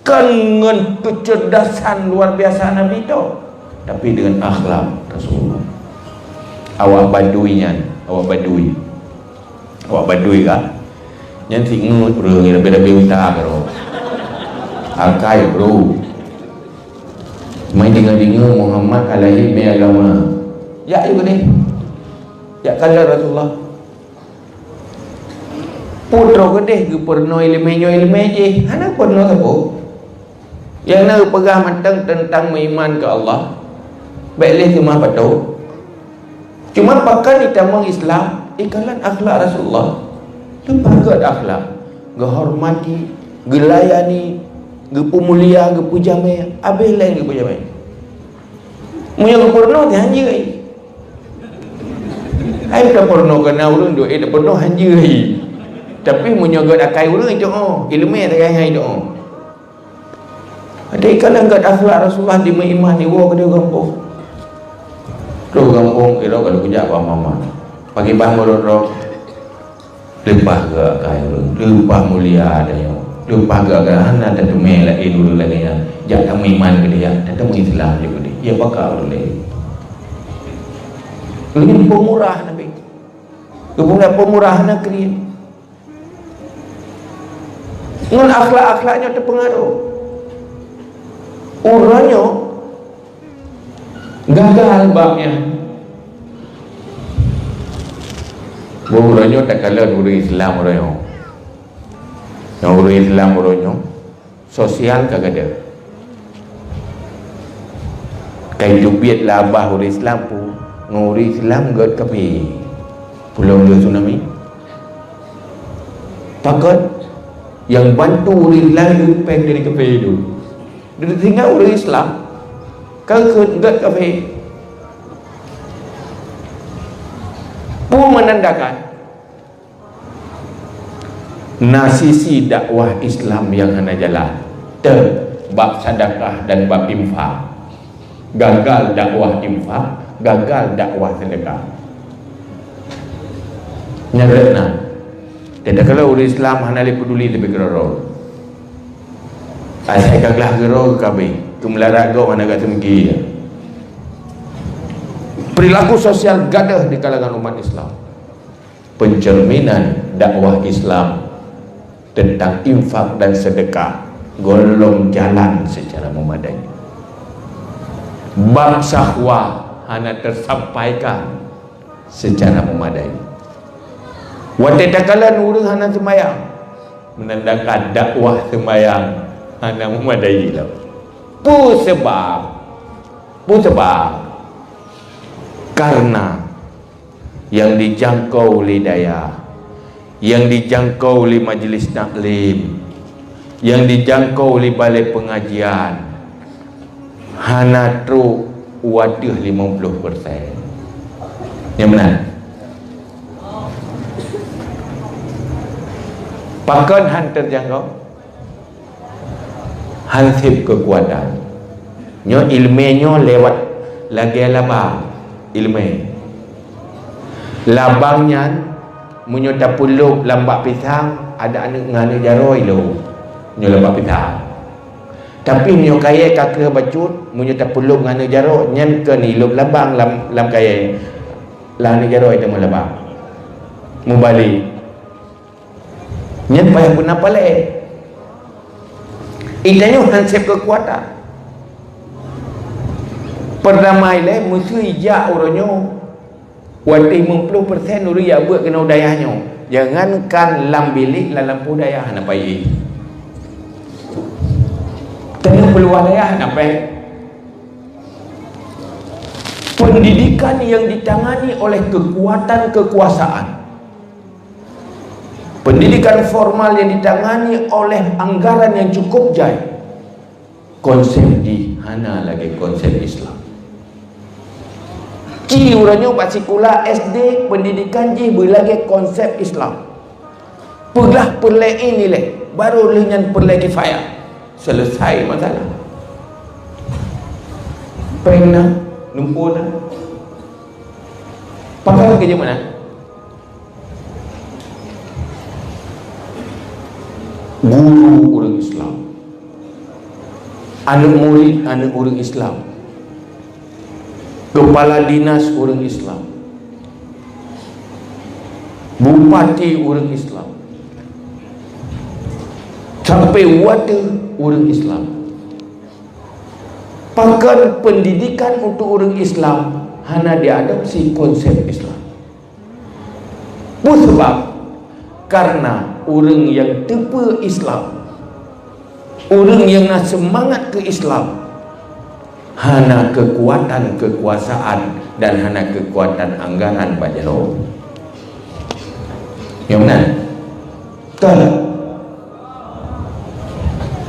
kon ngon keucerdasan luar biasa Nabi tok, tapi dengan akhlak Rasulullah. Awak badui nyan, awak badui. Awak badui ka? Nyan singeut ureuëng nyang rabe-rabe utak keudroe. Akai bro. Mai deungoe-deungoe Muhammad ka lahé mé agama. Jak yue keudeh. Jak kalon Rasulullah. Putroe keudeh geupeurunoe ileumé nyoe ileumé jih, hana peurunoe sapeue. Nyang na geupeugah mantong teuntang meuiman keu Allah, bék lé seumah pato. Cuma pakon itamong Islam, ikalon akhlak Rasulullah. Leupah gét akhlak, geuhormati, geulayani, geupeumulia, geupeujamé, abéh laén geupeujamé. Meunyoe geupeurunoe, han jeuet. Hai tapeurunoe keu na ureuëng duek, eh, tapeurunoe han jeuet. Tapi meunyoe gét akai ureuëng, itu oh, ileumé akai hai itu oh. Ada ikalon gét akhlak Rasulullah di meuiman iwoe keudeh gampông. Troh gampông kira kalau kujak bak mama. Pagi bang urut roh. Leupah geuakai ureuëng, leupah mulia tanyoe, leupah geuakai hana tateumé laén ureuëng lagée nyan. Jak tameuiman keudeh, jak tameuislam jih keudeh. Ya baka ureuëng laén. Ini pemurah Nabi. Geupeugah pemurah hana kriet. Ngon akhlak-akhlak nyoe teupeungaruh. Uroe nyoe gagal bab nyan. Uroe nyoe takalon ureuëng Islam uroe nyoe. Nyang ureuëng Islam uroe nyoe sosial ka gadôh. Kai teubiet lah babah ureuëng Islam pu ngon ureuëng Islam gét kafé. Pulang dia tsunami. Pakon nyang bantu ureuëng Islam itu péng dari kafé itu. Di tinggai ureuëng Islam ka gét kafé. Peue menandakan na sisi dakwah Islam nyang hana jalan. Teuh bab sadakah dan bab infak. Gagal dakwah infak, gagal dakwah sedekah. Nyan rot na. Teuh takalon ureuëng Islam hana lé peuduli leubeh keudroe-droe. Asai ka glah keudroe ka abéh, keu meularat gob hana gata miké. Perilaku sosial gadôh di kalangan umat Islam. Pencerminan dakwah Islam tentang infak dan sedekah golom jalan secara memadai. Bab sahwa hana tersampaikan secara memadai. Watée takalon ureuëng hana seumayang, menandakan dakwah seumayang hana memadai lom. Peue sabab? Peue sabab? Karena nyang dijangkau lé dayah, nyang dijangkau lé majlis taklim, nyang dijangkau lé balai pengajian, hana trok u ateueh limong ploh persen. Nyang meunan. Pakon han teujangkau? Hanseb keukuatan. Nyoe ileumé nyoe lewat lagée labang ileumé. Labang nyan meunyoe tapeulôb lam bak pisang, ada aneuk ngon aneuk jaroe ilôb nyoe lam bak pisang. Tapi meunyoe kayée ka kreueh bacut, meunyoe tapeulôb ngon aneuk jaroe, nyan keu ilôb labang lam, lam kayée. Lam aneuk jaroe teuma labang. Meubalek. Nyan payah beuna palée. Itanyoe hanseb keukuatan. Perdamai lé meusui jak uroe nyoe. Watée limong ploh persen ureuëng jak beuet keunoe dayah nyoe. Jangankan lam bilék, lam lampôh dayah hana payah. Teungoh peuluwa dayah hana payah. Peue Pendidikan yang ditangani oleh kekuatan kekuasaan, pendidikan formal yang ditangani oleh anggaran yang cukup jai, konsep jih hana lagée konsep Islam. Ci uroe nyoe bak sikula S D pendidikan jih beulagée konsep Islam. Peugah peureulée nilai, baru lheueh nyan peureulée kifayah. Selesai masalah. Péng na, lumpur na. Pakon keu jeuet meunan? Guru ureuëng Islam, aneuëk murit aneuëk ureuëng Islam, kepala dinas ureuëng Islam, bupati ureuëng Islam, sampai watée ureuëng Islam. Pakon pendidikan untuk ureuëng Islam hana diadopsi konsep Islam? Peue sabab? Karena ureuëng nyang teupeue Islam, ureuëng nyang na seumangat keu Islam, hana keukuatan keukuasaan dan hana keukuatan anggaran bak jaroe. Nyang meunan? Betul?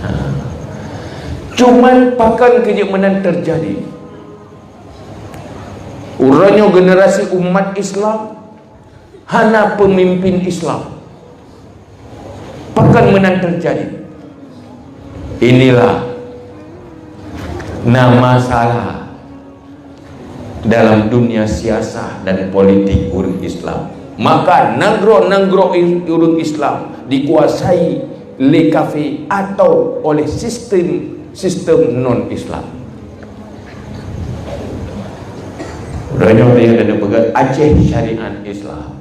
Ha. Cuman pakon keu jeuet meunan teujadi? Uroe nyoe generasi umat Islam hana peumimpin Islam. Pakon meunan teujadi? Inilah na masalah dalam dunia siasah dan politik ureuëng Islam. Maka nanggroe-nanggroe ureuëng Islam dikuasai lé kafé atau oleh sistem-sistem non-Islam. Uroe nyoe teuh dan peugah Aceh syariat Islam.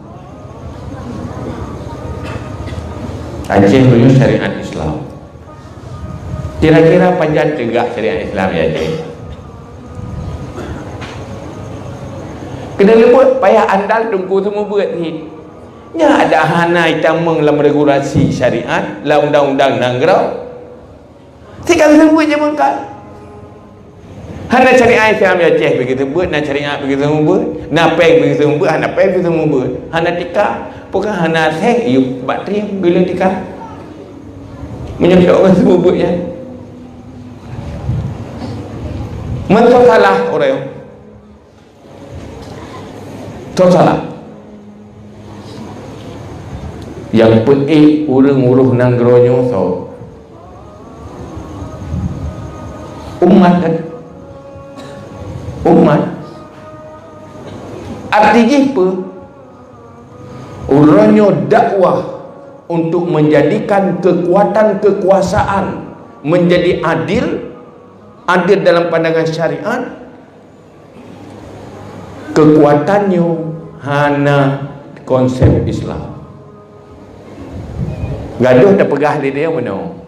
Aceh uroe nyoe syariat Islam. Kira-kira pajan teugak syariat Islam ya Aceh? Keuneuk leumbot payah andal teungku seumeubeuet cit. Nyak dak hana itamong lam regulasi syariat, lam undang-undang nanggroe. Tinggai seumeubeuet jameun ka. Hana syariat Islam ya Aceh begitu buet, na syariat begitu seumeubeuet, na péng begitu seumeubeuet, hana péng begitu seumeubeuet. Hana tika, peugah hana seng, yuk bak trim bila tika. Meunyoe ureuëng seumeubeuet nyan. Meusalah ureuëng. Soe salah? Nyang peuék ureuëng uroh nanggroe nyoe soe? Umat kan? Umat. Arti jih peue? Uroe nyoe dakwah untuk menjadikan kekuatan kekuasaan menjadi adil, adil dalam pandangan syariat, kekuatan nyoe hana konsep Islam. Gadoh tapeugah lé dia meunoe.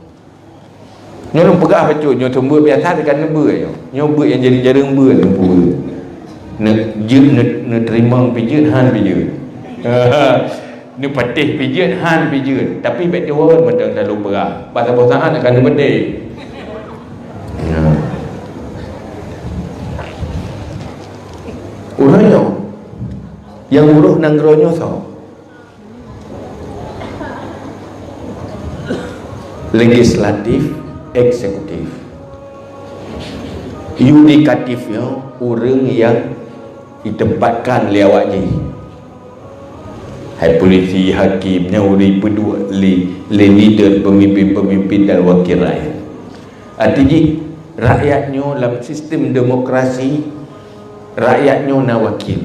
Nyoe lôn peugah bacut, nyoe seumeubeuet biasa teuka neubeuet nyoe. Nyoe beuet nyang jadi jareueng beuet lôn peubeuet. Neujeuet, neu-, neuteurimong pih jeuet, han pih jeuet. Neupatéh pih jeuet, han pih jeuet. Tapi bék teuwon mantong talu peugah. Bak saboh saát akan neupatéh. Nah. Uroe nyoe, nyang uroh nanggroe nyoe soe? Legislatif, eksekutif. Yudikatif nyoe ureuëng nyang ditempatkan lé awak jih. Hai polisi, hakim, nyan ureuëng peuduek lé, lé leader, pemimpin-pemimpin dan wakil rakyat. Arti jih, rakyat nyoe lam sistem demokrasi, rakyat nyoe na wakil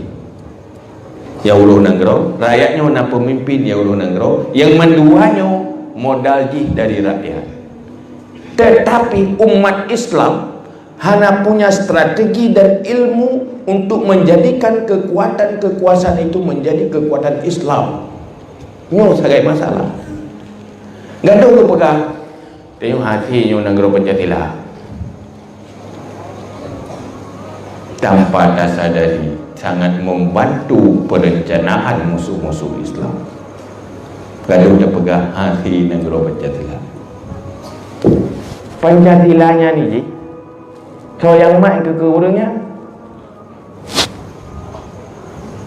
nyang uroh nanggroe, rakyat nyoe na pemimpin nyang uroh nanggroe, nyang mandua nyoe modal jih dari rakyat. Tetapi umat Islam hana punya strategi dan ilmu untuk menjadikan kekuatan kekuasaan itu menjadi kekuatan Islam. Nyoe sagai masalah. Gadoh geupeugah, tanyoe hase nyoe nanggroe Pancasila. Tanpa tasadari, sangat membantu perencanaan musuh-musuh Islam. Gadoh tapeugah hase nanggroe Pancasila. Pancasila nyan ni jih, soe nyang mat keu, keu ureuëng nyan?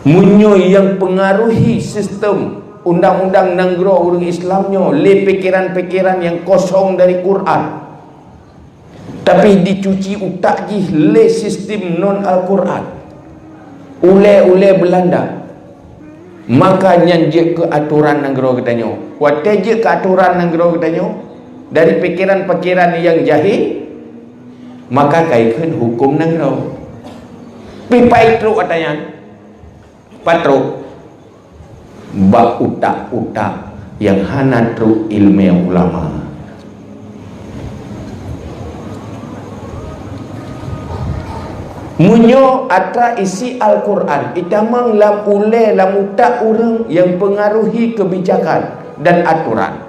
Meunyoe nyang pengaruhi sistem undang-undang nanggroe ureuëng Islam nyoe lé pikeran-pikeran nyang kosong dari Quran, tapi dicuci utak jih lé sistem non Al-Quran, ulée-ulée Belanda, maka nyan jeuet keu atoran nanggroe geutanyoe. Watée jeuet keu atoran nanggroe geutanyoe dari pikeran-pikeran nyang jahé, maka ka ikheun huköm nanggroe. Pih pai trok ata nyan? Pat trok? Bak utak-utak nyang hana trok iéleumé ulama. Meunyoe atra isi Al-Quran itamong lam ulée lam utak ureuëng nyang pengaruhi keubijakan dan atoran,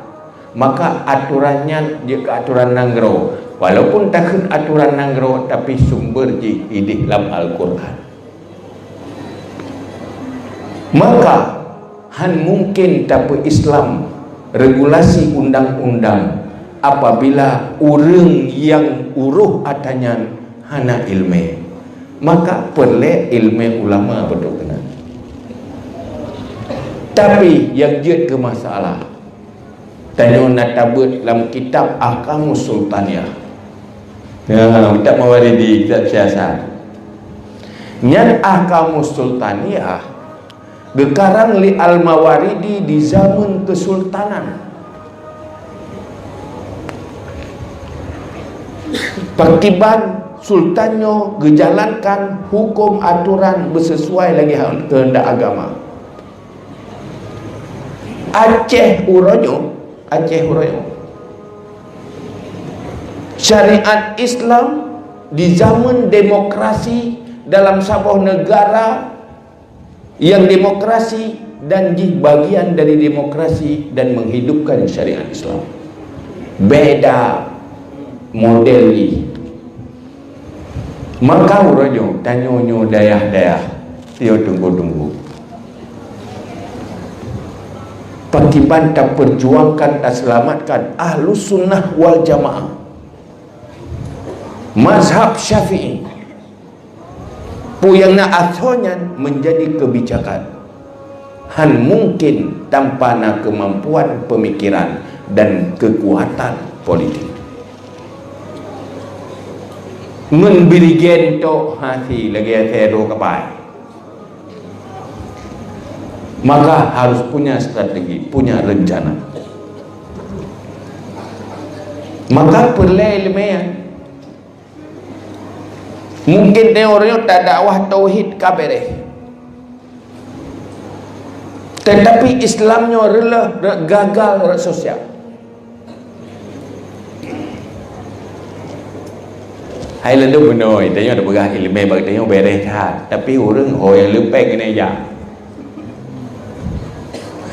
maka atoran nyan jeuet keu atoran nanggroe. Walaupun takheun atoran nanggroe, tapi sumber jih ideh lam Al-Quran. Maka hán mungken tapeu-Islam regulasi undang-undang apabila ureuëng nyang uroh ata nyan hana iéleumé. Maka peureulée iéleumé ulama beutôi keunan. Tapi nyang jeuet keu masalah, tanyoe na tabeuet lam kitab Ahkamus Sultaniyah. Nah, kitab Mawardi, kitab siasat. Nyan Ahkamus Sultaniyah geukarang lé Al-Mawardi di zaman keusultanan. Pakiban sultan nyoe geujalankan huköm atoran beusesuai lagée keuheundak agama. Aceh uroe nyoe, Aceh uroe nyoe, syariat Islam di zaman demokrasi dalam saboh negara yang demokrasi dan jih bagian dari demokrasi dan menghidupkan syariat Islam. Beda model jih. Maka uroe nyoe tanyoe nyoe dayah-dayah, tio tunggu-tunggu. Pakiban taperjuangkan, taseulamatkan Ahlus Sunnah wal Jamaah, mazhab Syafi'i, peue nyang na asoe nyan menjadi kebijakan. Hán mungken tanpa na keumampuan peumikiran dan keukuatan politik. Ngon birigen tok hase lagée hase droe kapai. Maka harus punya strategi, punya rencana. Maka peureulée iéleumé nyan. Mungken teori nyoe tadakwah tauhid ka beres. Tetapi Islam nyoe reuloh, rot gagal, rot sosial. Hai lalu bunoe, tanyoe tapeugah iéleumé bak tanyoe beres that, tapi ureuëng ho nyang leupeng keuneuk jak.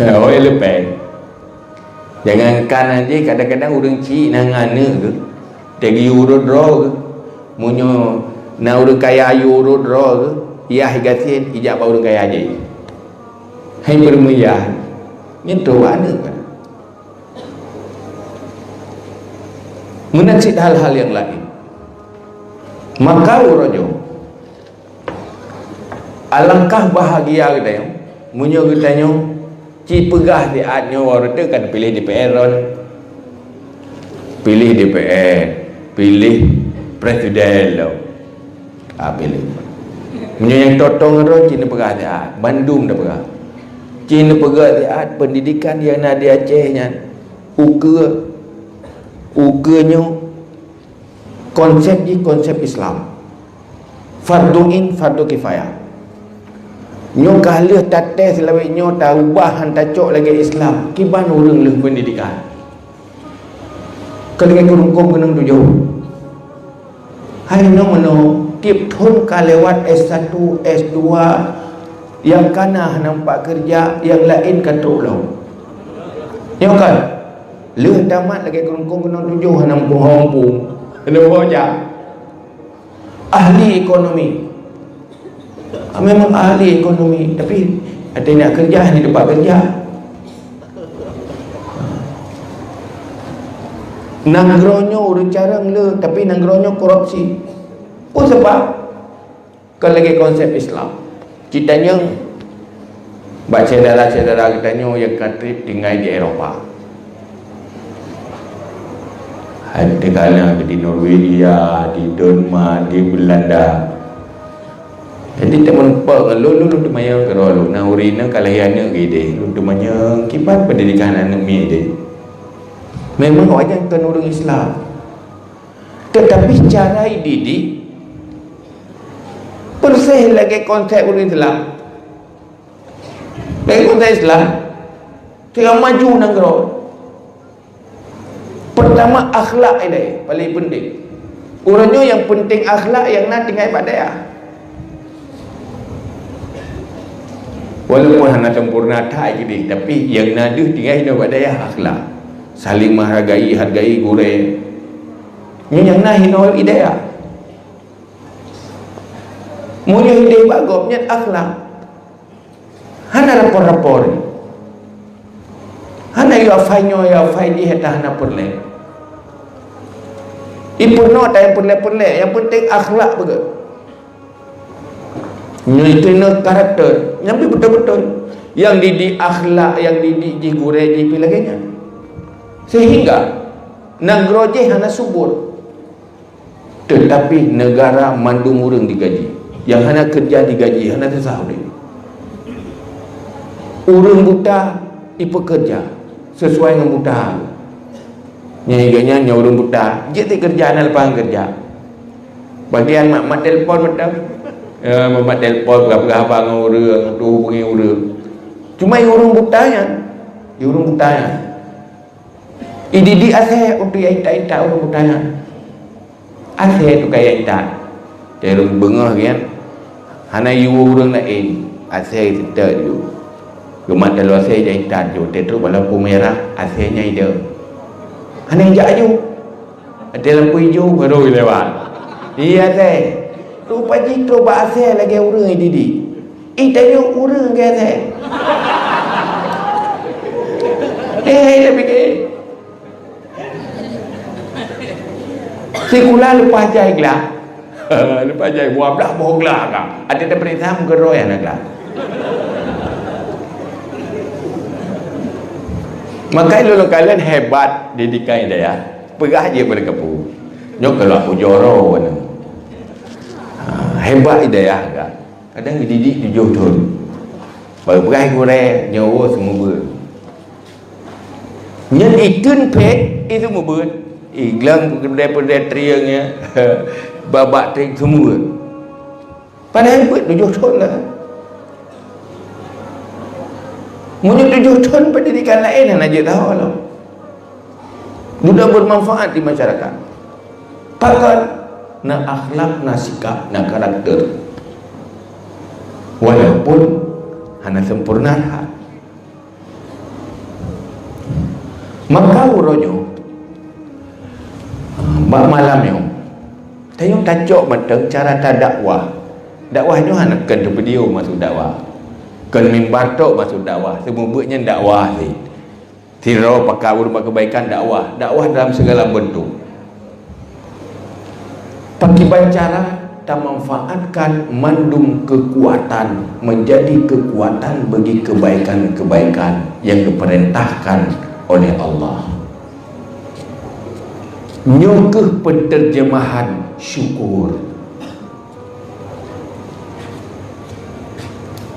Ho nyang leupeng. Jangankan jih, kadang-kadang ureuëng chik na ngon aneuëk geuh, teugiurot droe geuh. Meunyoe na ureuëng kaya yue urot droe geuh, yah gasien ijak bak ureuëng kaya jih. Hai peureumiyah, nyentuh aneuëk kan. Meunan cit hal-hal nyang laén. Maka uroe nyoe, alangkah bahagia geutanyoe meunyoe geutanyoe ci peugah siat nyoe, waroe teuk kan piléh D P R lom, piléh D P R, piléh presiden lom. Ah, piléh. Meunyoe nyang totong droe ci neupeugah siat, bandum tapeugah. Ci neupeugah siat pendidikan nyang na di Aceh nyan ukeue, ukeue nyoe konsep jih konsep Islam. Fardu ain, fardu kifayah. Nyoe ka lheueh tates lawét nyoe taubah han tacok lagée Islam, kiban ureuëng lheueh pendidikan. Ka lagée keu rukon keunong tujoh. Hai nyoe meunoe, tieb thon ka lewat S satu, S dua, nyang kana hana meupat keureuja, nyang laén ka trok lom. Nyoe kan, lheueh tamat lagée keu rukon keunong tujoh hana muphom-phom, hana muphom jak. Ahli ekonomi. Memang ahli ekonomi, tapi hana keureuja, hana teumpat keureuja. Nanggroe nyoe ureuëng carông le, tapi nanggroe nyoe korupsi. Peue sabab? Kon lagée konsep Islam. Ci tanyong Bak syedara-syedara geutanyoe nyang ka trép tinggai di Eropa. Hai, teuka na di Norwegia, di Denmark, di Belanda. Jadi, teumeurumpok ngon lôn, lôn, lôn teumanyong keudroe lôn. Na ureueng inong ka lahé aneuk geuh idéh. Lôn teumanyong, kiban pendidikan aneuk miet idéh? Memang awaknyan kon ureueng Islam. Tetapi cara ididik, persis lagèe konsep ureueng Islam. Lagèe konsep Islam, teuka maju nanggroe. Pertama, akhlak ilèe paling penting. Uroe nyoe nyang penting akhlak nyang na tinggai bak dayah. Walaupun hana sempurna that keudéh, tapi nyang na deuh tinggai hinoe bak dayah akhlak. Saling menghargai, hargai gurèe. Nyoe nyang na hinoe di dayah. Meunyoe idéh bak gob nyan akhlak. Hana rapor-rapor. Hana yue afai nyoe, yue afai jih, ata hana peureulèe. Ipeurunoe ata nyang peureulèe-peureulèe, nyang penting akhlak beugèt. Nyoe itu nyoe karakter, nyang beutôi-beutôi. Nyang didik akhlak, nyang didik jih gurèe jih pih lagèe nyan. Sehingga nanggroe jih hana subur. Tetapi negara mandum ureueng digaji. Nyang hana keureuja digaji, hana susah udép. Ureueng buta ipeukeureuja sesuai ngon buta. Nyang lagèe nyan, nyang ureueng buta, jeuet dikeureuja na lapangan keureuja. Bagian mat-mat telepon mantong. Ya, mat-mat telepon, peugah-peugah haba ngon ureueng, tuh hubungi ureueng. Cuma ureueng buta nyan, ureueng buta nyan. Ididik asèe untuk nyang intat-intat ureueng buta nyan. Asèe teuka nyang intat. Teuka ureueng beungoh nyan, hana yue ureueng laén, asèe seutôt yue. Geumat taloe asèe nyang intat yue, teutrok bak lampu merah, asèe nyan idong. Hana jak aju. Watèe lampu ijo baru lewat. Iya teh. Rupa jih trok bak asèe lagèe ureueng ididik. Ih, tanyoe ureueng lagèe asèe. Eh, hai, dah fikir. Sikula leupah jai glah. Leupah jai buah blah boh glah ka. Ada dah perintah meugeuroi aneuk glah. Maka lôn kalon hebat didikan dayah. Peugah jih bak kapu. Nyoe keuluwa pujoro nyoe. Ha, hebat hidayah kan. Kadang didik tujoh thon. Baru peugah gurèe nyoe seumeubeuet. Nyan ikheun phet, i seumeubeuet. I glang peudeh-peudeh trieng nyan. Babak trieng seumeubeuet. Padahai beuet tujoh thon lah. Meunyoe tujoh thon pendidikan laén hana jeuet tahu lom. Dudoe bermanfaat di masyarakat. Pakon? Na akhlak, na sikap, na karakter. Walaupun hana sempurna that. Maka uroe nyoe, bak malam nyoe, tanyoe tacok mantong cara tadakwah. Dakwah nyoe hana keu video masuk dakwah. Keu mimbar tok masuk dakwah. Seumeubeuet nyan dakwah cit. Sidroe pakat ureueng bak keubaikan dakwah, dakwah dalam segala bentuk. Pakiban cara tamanfaatkan mandum keukuatan menjadi keukuatan bagi keubaikan-keubaikan nyang geupeurintahkan oleh Allah. Nyoe kheueh peuteurjeumahan syukur.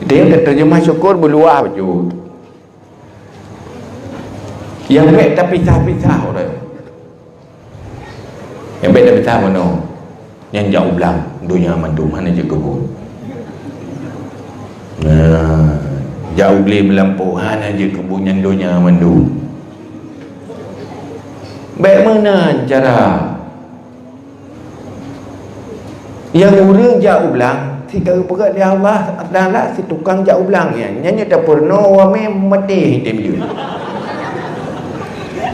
Dia peuteurjeumah syukur beuluwah bacut. Nyang bèk tapisah-pisah ureueng. Nyang bèk tapisah meunoe. Nyan jak u blang, donya mandum hana jeuet keu buet. Nah, jak u glé meulampôh hana jeuet keu buet nyan donya mandum. Bèk meunan cara. Nyang ureueng jak u blang, si ka geupeugah lé Allah Taala si tukang jak u blang nyan. Nyan nyoe tapeurunoe wamé maté item jeuet.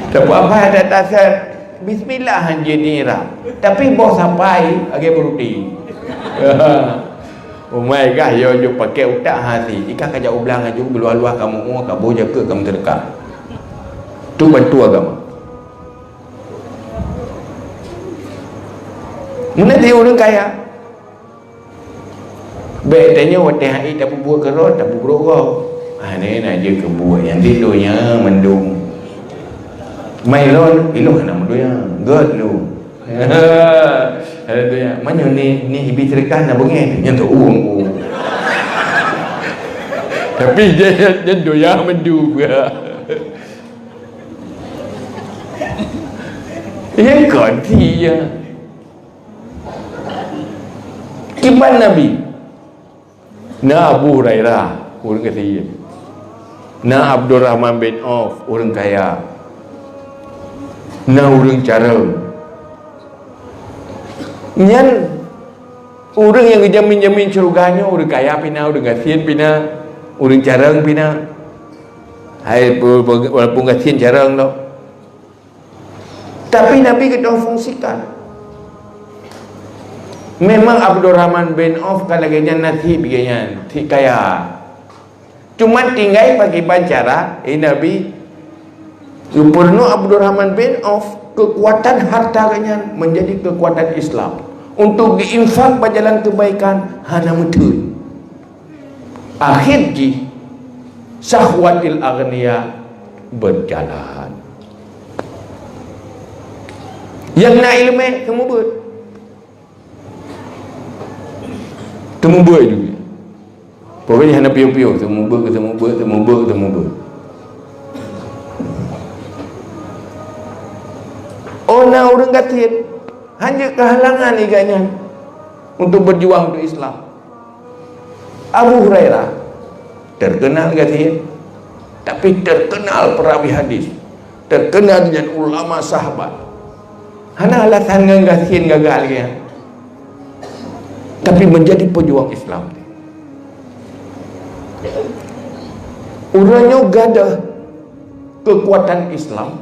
Tapeuapai that asai bismillah han jeuet di irab. Tapi boh sapai lagèe beurudi. Umai gah yo jok pakèk utak hati. Ika ka jak u blang aju beuluwah-luwah kamoe ka boh jakeuet kamoe seudeukah. Tu bantu agama. Meunan di ureueng kaya. Bèk tanyoe watèe hai tapeubuet keurot, tapeubrok gob. Ah, ni nak jeuet keu buet nyang di donya mandum. Mai lôn, ilôn hana meudonya. Göt lôn. Ada donya. Meunyoe ni, ni ibi seudeukah na beungéh, nyan tu ueng. Tapi dia, dia donya mandum. Nyang kon dia. Kiban Nabi. Na Abu Hurairah, ureueng gasien. Na Abdurrahman bin Auf, ureueng kaya. Na ureueng carông. Nyan ureueng nyang geujamin-jamin syeuruga nyoe, ureueng kaya pih na, ureueng gasien pih na, ureueng carông pih na. Hai, walaupun gasien carông lom. Tapi Nabi geudoh fungsikan. Memang Abdurrahman bin Auf ka lagèe nyan nasib geuh nyan, si kaya. Cuma tinggai pakriban cara, eh, Nabi geupeureunoe Abdurrahman bin Auf, keukuatan harta geuh nyan menjadi keukuatan Islam. Untuk geuinfak bak jalan keubaikan, hana meuteun. Akhé jih, syahwatil aghnia berjalan. Nyang na ileumèe, seumeubeuet. Seumeubeuet juga. Pokoknya hana piôh-piôh, seumeubeuet, seumeubeuet, seumeubeuet, seumeubeuet. Oh, na ureueng gasien, hana keuhalangan ié geuh nyan untuk berjuang untuk Islam. Abu Hurairah terkenal gasien, tapi terkenal perawi hadis, terkenal dengan ulama sahabat. Hana alasan ngon gasien gagal geuh, tapi menjadi pejuang Islam. Ureueng nyoe gadoh keukuatan Islam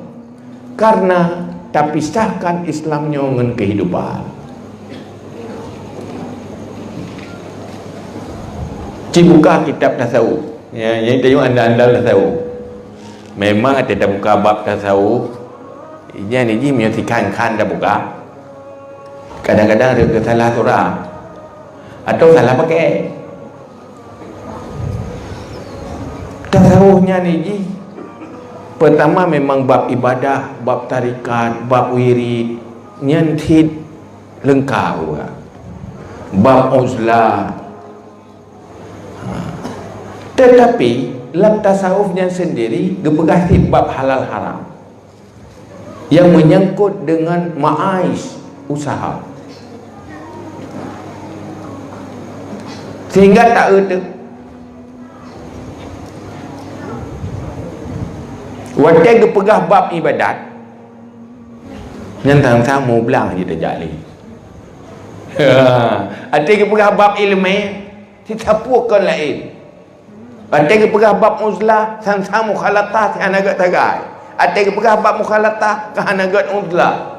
karena tapisahkan Islam nyoe ngon keuhidupan. Ci buka kitab tasawuf. Ya, nyang tanyoe andal-andal tasawuf. Memang até tabuka bab tasawuf, nyan jih meunyoe sikhan-khan tabuka, kadang-kadang rhot salah surah atau salah pakè. Tasawuf nyan jih, pertama memang bab ibadah, bab tarekat, bab wirid, nyan cit leungkap. Bab uzlah. Ha. Tetapi lam tasawuf nyan sendiri geupeugah cit bab halal haram. Yang menyangkut dengan ma'aish, usaha. Sehingga tak ada. Watèe geupeugah bab ibadat, nyan sang-sang mublang jih tajak lé. Watèe geupeugah bab ileumèe, sitapue kon laén. Watèe geupeugah bab uzlah, sang-sang mukhalatah, si hana gèt sagai. Watèe geupeugah bab mukhalatah, ka hana gèt uzlah.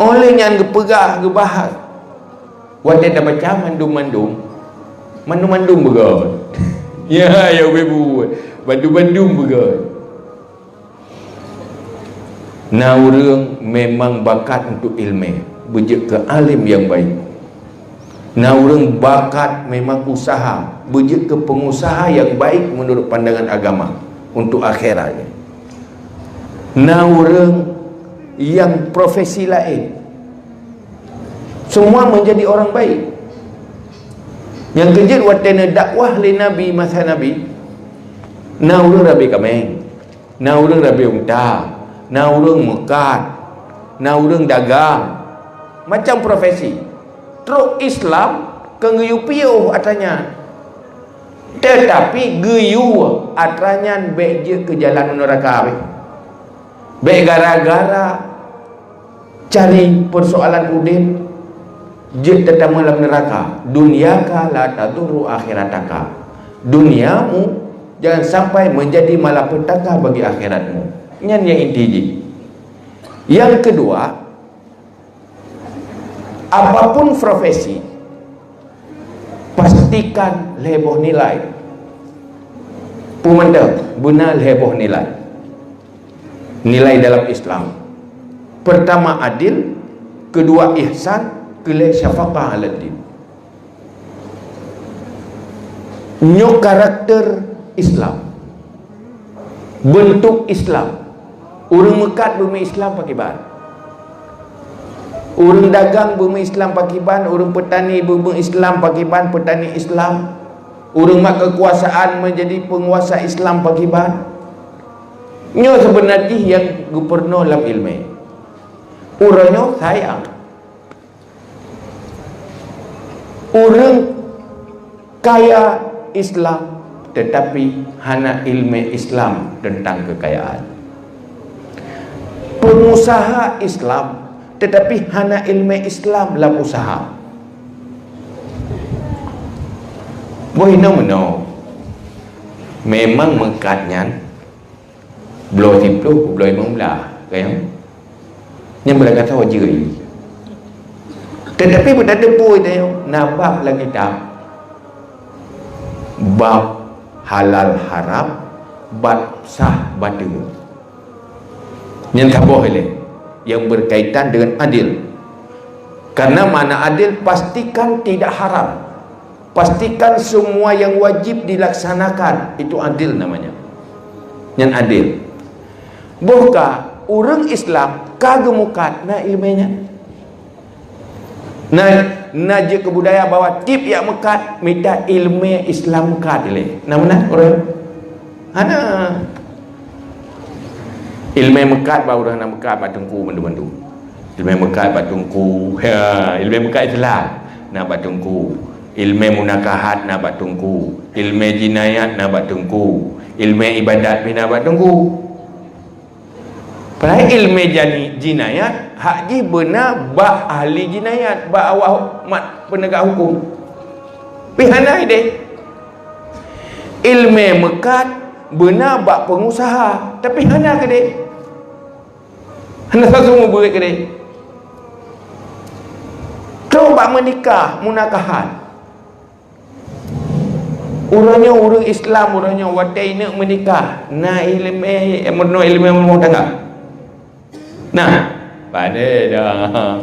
Óh lheueh nyan geupeugah, geubahas. Watèe tabaca mandum-mandum, mandum-mandum beugèt. Ya, ya, Ibu. Mandum-mandum beugèt. Na ureueng memang bakat untuk ileumèe, beujeuet keu alim nyang baik. Na ureueng bakat memang usaha, beujeuet keu peungusaha nyang baik meunurot pandangan agama untuk akhirat. Na ureueng nyang profesi laén, semua menjadi orang baik. Nyang keujeuet watèe neudakwah lé Nabi masa Nabi, na ureueng rabe kaméng. Na ureueng rabe unta, na ureueng meukat, na ureueng dagang, macam profesi. Trok Islam kon geuyue piôh atra nyan. Tetapi geuyue atra nyan bèk jeuet keu jalan u neuraka beh. Bèk gara-gara cari persoalan udeb, jeuet tatamong lam neuraka. Dunyaka la tadurru akhirataka. Duniamu jangan sampai menjadi malapetaka bagi akhiratmu. Nyan nyang inti jih. Nyang keudua, apapun profesi, pastikan lhèe boh nilai. Peue mantong, beuna lhèe boh nilai. Nilai dalam Islam. Pertama adil, kedua ihsan, keulhèe syafaqah 'alan nas. Nyoe karakter Islam. Beuntuk Islam. Ureuëng meukat beumeuislam pakiban? Ureuëng dagang beumeuislam pakiban? Ureuëng peutani beumeuislam pakiban? Peutani Islam? Ureuëng mat keukuasaan meujadi peunguasa Islam pakiban? Nyoe seubeuna jih nyang geupeurunoe lam iéleumé. Uroe nyoe sayang, ureuëng kaya Islam, teutapi hana iéleumé Islam teuntang keukayaan. Peungusaha Islam, teutapi hana iéleumé Islam lam useuha. Boh inoe meunoe, memang meukat nyan bloe siplôh, bloe limong blah, kan? Nyang beulagak sawa jeuet. Teutapi beutateupeue tanyoe na bab lam kitab, bab halal haram, bab sah bateue. Nyang saboh ilée nyang berkaitan dengan adil. Karena makna adil, pastikan tidak haram. Pastikan semua yang wajib dilaksanakan, itu adil namanya. Nyan adil. Boh ka ureuëng Islam ka geumeukat na iéleumé nyan. Na, na jeuet keu budaya bahwa tieb jak meukat mita iéleumé Islam meukat ilée. Na meunan ureuëng? Hana. Iéleumé meukat bak ureuëng hana meukat bak teungku mandum-mandum. Iéleumé meukat bak teungku, ya, iéleumé meukat Islam na bak teungku. Iéleumé munakahat na bak teungku. Iéleumé jinayat na bak teungku. Iéleumé ibadat pih na bak teungku. Padahai iéleumé jani-, jinayat hak jih beuna bak ahli jinayat, bak awak mat peunegak huköm. Pih hana ideh. Iéleumé meukat beuna bak peungusaha, tapi hana keudeh. Hana sasu mubuet keudeh. Trok bak meunikah, munakahat. Uroe nyoe ureuëng Islam, uroe nyoe watée ineuk meunikah, na iéleumé, eh, meurunoe iéleumé rumoh tangga. Nah, padahai dah.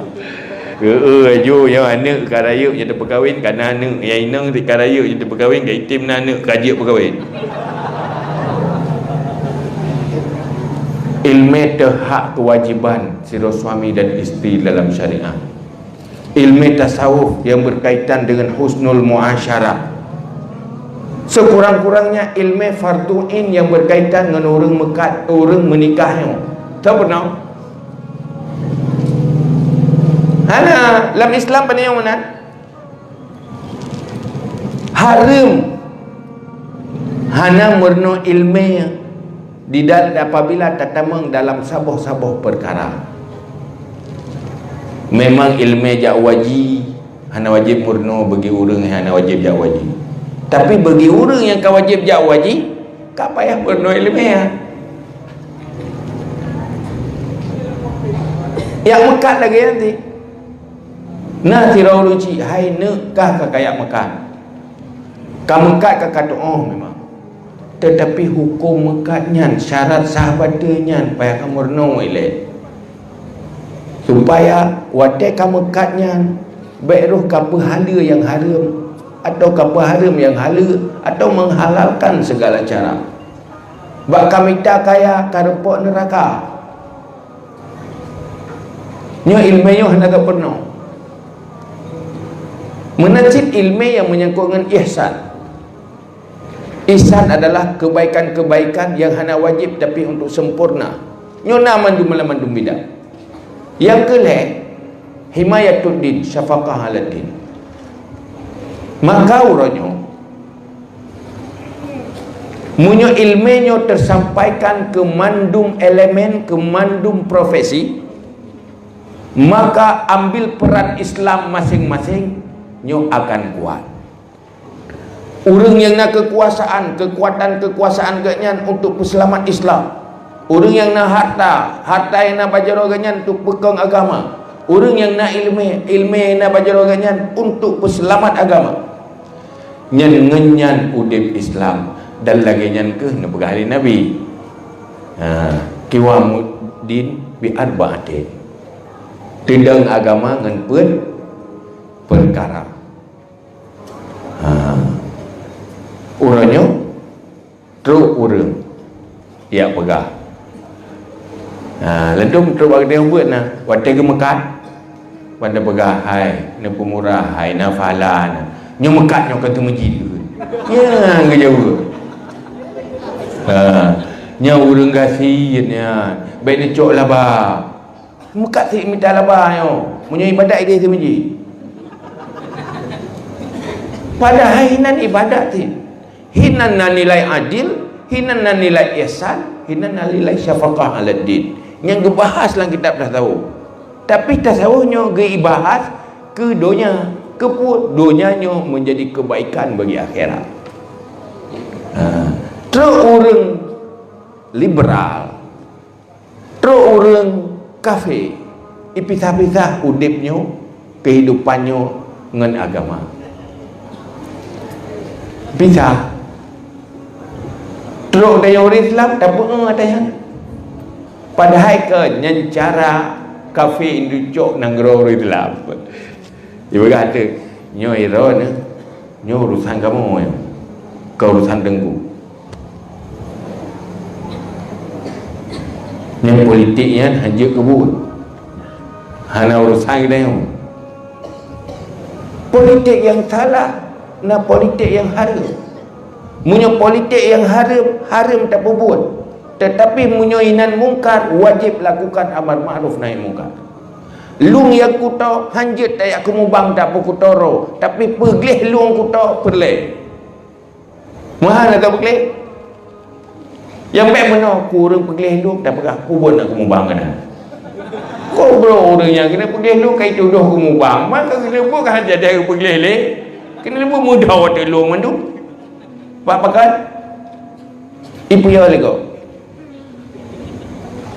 Heeh, ju nyang aneuk ka rayeuk nyang teupeukawen, ka na aneuk nyang inong ka rayeuk nyang teupeukawen, ka item na aneuk ka jeuet peukawen. Iéleumé teuhak kewajiban sidroe suami dan istri dalam syariat. Iéleumé tasawuf nyang berkaitan dengan husnul muasyarah. Sekurang-kurangnya iéleumé fardhu ain nyang berkaitan ngon ureuëng meukat, ureuëng meunikah nyoe. Tahu pernah? Hana, lam Islam pane nyang meunan? Hareuem hana meurunoe iéleumé di dal-, apabila tatamong dalam saboh-saboh peukara. Memang iéleumé jak waji hana wajéb meurunoe bagi ureuëng nyang hana wajéb jak waji. Tapi bagi ureuëng nyang ka wajéb jak waji, ka payah meurunoe iéleumé nyan. Jak meukat lagée nyan cit. Na sidroe ureuëng cit, hai neuk kah ka kajak meukat. Ka meukat ka ka tuoh memang. Teutapi huköm meukat nyan, syarat sah bateue nyan payah ka meurunoe ilée. Supaya watée ka meukat nyan, bék roh ka peuhaleue nyang hareuem, atawa ka peuhareuem nyang haleue, atawa menghalalkan segala cara. Bak ka mita kaya, ka reupok neuraka. Nyoe iéleumé nyoe hana geupeureunoe. Meunan cit iéleumé nyang meunyangkot ngon ihsan. Ihsan adalah kebaikan-kebaikan yang hana wajib tapi untuk sempurna. Nyoe na mandum lam mandum bidang. Nyang keu lhée, himayatuddin, syafaqah aladdin. Maka uroe nyoe, meunyoe iéleumé nyoe teusampaikan keu mandum elemen, keu mandum profesi, maka ambil peran Islam maséng-maséng, nyoe akan kuat. Ureuëng nyang na keukuasaan, keukuatan keukuasaan geuh nyan untuk peuseulamat Islam. Ureuëng nyang na harta, harta nyang na bak jaroe geuh nyan untuk peukong agama. Ureuëng nyang na iéleumé, iéleumé nyang na bak jaroe geuh nyan untuk peuseulamat agama. Nyan ngon nyan udeb Islam, dan lagée nyan keuh neupeugah lé Nabi. Ha, qiwamuddin bi arba'atin. Teudong agama ngon peuet peukara. Ha. Trok ureuëng yak peugah. Ha, leudum trok bak geutanyoe buet na, watée geumeukat, pada peugah, "Hai, neupeumurah, hai, na pahala na." Nyoe meukat nyoe ka teumeujid keuh. Nyan geujaweueb. Ha, nyan ureuëng gasien nyan, bék neucok laba. Meukat cit mita laba nyoe. Meunyoe ibadat ideh teumeujid. Padahai hinan ibadat cit. Hinan na nilai adil, hinan na nilai ihsan, hinan na nilai syafaqah ala din. Nyang geubahas lam kitab tasawuf. Tapi tasawuf nyoe geubahas keu donya, keu peue donya nyoe menjadi kebaikan bagi akhirat. Ha. Trok ureuëng liberal, trok ureuëng kafé, ipisah-pisah udeb nyoe, keuhidupan nyoe ngon agama. Pisah. Trok dayah ureuëng Islam, tapeuéue ateueh nyan. Padahai keu nyan cara kafé inducok nanggroe ureuëng Islam. Ipeugah teuk, nyoe droeneuh, nyoe urusan kamoe nyoe, kon urusan teungku. Nyang politik nyan hanjeuet keu buet. Hana urusan geutanyoe. Politik nyang salah, na politik nyang hareuem. Meunyoe politik nyang hareuem, hareuem tapeubuet. Tetapi meunyoe inan mungkar, wajéb lakukan amar ma'ruf nahi mungkar. Lueng nyang kuto, hanjeuet tajak keumubang tapeukuto droe, tapi peugleh lueng kuto peureulée. Meuhan atau peugleh? Nyang bék meunoe, ku ureuëng peugleh lueng, tapeugah, "Peue buet na keumubang keunan?" Kok bro ureuëng nyang keuneuk peugleh lueng ka jitudoh keumubang, maka keuneuk buet ka jadi peugleh lé. Keuneuk buet mudah watée lueng mandum. Bak pakat, ipeuyah lé gob.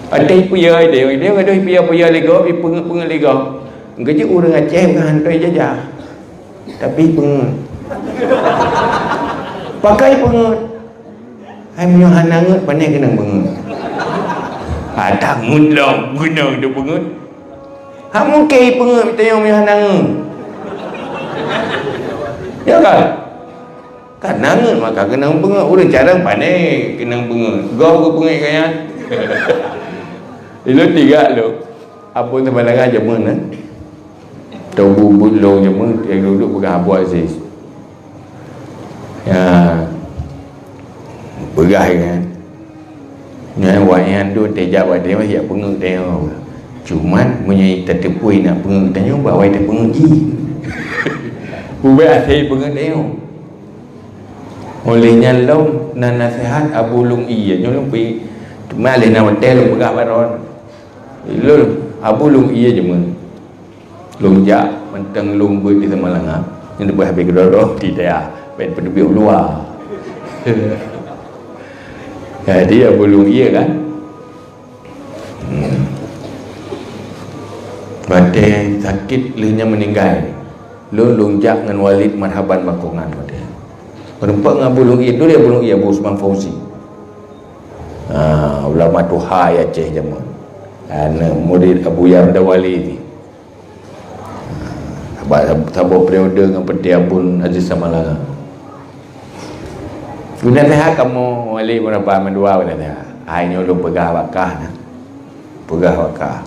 Watée ipeuyah ideh, ideh gadoh ipeuyah-peuyah lé gob, ipeungeut-peungeut lé gob. Geujeuet ureuëng Aceh meuhan toi jajah. Tapi peungeut. Pakai peungeut. Hai meunyoe hana ngeut, pane keunong peungeut. Ha, tangeut lom keunong teupeungeut. Ha, mungken peungeut tanyoe meunyoe hana ngeut. Ya kan? Ka na ngeut maka keunong peungeut. Ureuëng carông pane keunong peungeut. Gob geupeungeut keu nyan. Ilôn tigak lôn. Abon Samalanga jameun, eh. Teuh bu-, buet lôn jameun, eh, duek peugah Abu Aziz. Ya. Peugah nyan. Nyan awaknyan tu teuh jak bak tanyoe, jak peungeut tanyoe. Cuman meunyoe tateupeue nak peungeut tanyoe, bak awai tapeungeut jih. Ubak asai peungeut tanyoe. Oleh nyan lom na naseuhat Abu Lung Ie, nyoe lôn pi, teuma lé na watée lôn peugah baron. Ilôn Abu Lung Ie jameun. Lôn jak mantong lôn beuet di Samalanga, nyan leubeh habéh keudroe-droe di dayah, ben peuteubiet u luwa. Jadi Abu Lung Ie kan. Hmm. Watée sakét lheueh nyan meuninggai. Lôn, lôn jak ngon Walid Marhaban Bakongan watée. Meureumpok ngon Abu Lung Ie, dulu Abu Lung Ie, Abu Usman Fauzi. Ha, ulama tuha di Aceh jameun. Aneuk murid Abu Yarda Wali. Sabab, saboh periode ngon Peuté Abon Aziz Samalanga. Guna sehat kamoe, Walid Murabba mandua guna sehat. Hai nyoe lôn peugah bak kah na. Peugah bak kah.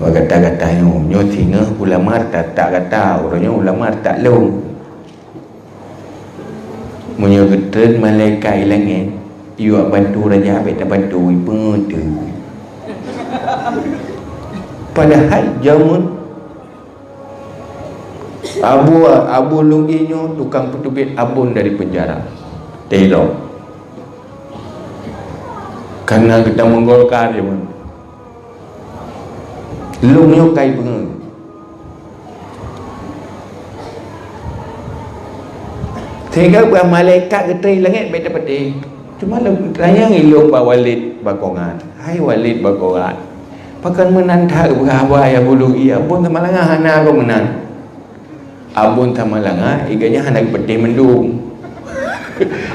Bak gata-gata nyoe, nyoe singoh ulama tak, tak gata, uroe nyoe ulama tak lôn. Meunyoe geutreun malaikat i langét, iwak bantu raja, bék tabantu, ipeungeut teuh. Padahai jameun Abu, Abu Lung Ie nyoe tukang peuteubiet abon dari penjara. Teuh ilong. Karena geutanyoe Golkar jameun. Lôn nyoe ka ipeungeut. Sehingga bah malaikat geutreun i langét bék tapatéh. Cuma lôn tanyong ilôn bak Walid Bakongan. Hai Walid Bakongan. Pakon meunan that beuhaba ya Abu Lung Ie, Abon Samalanga hana keu meunan. Abon Samalanga, ié geuh nyan hana geupatéh mandum.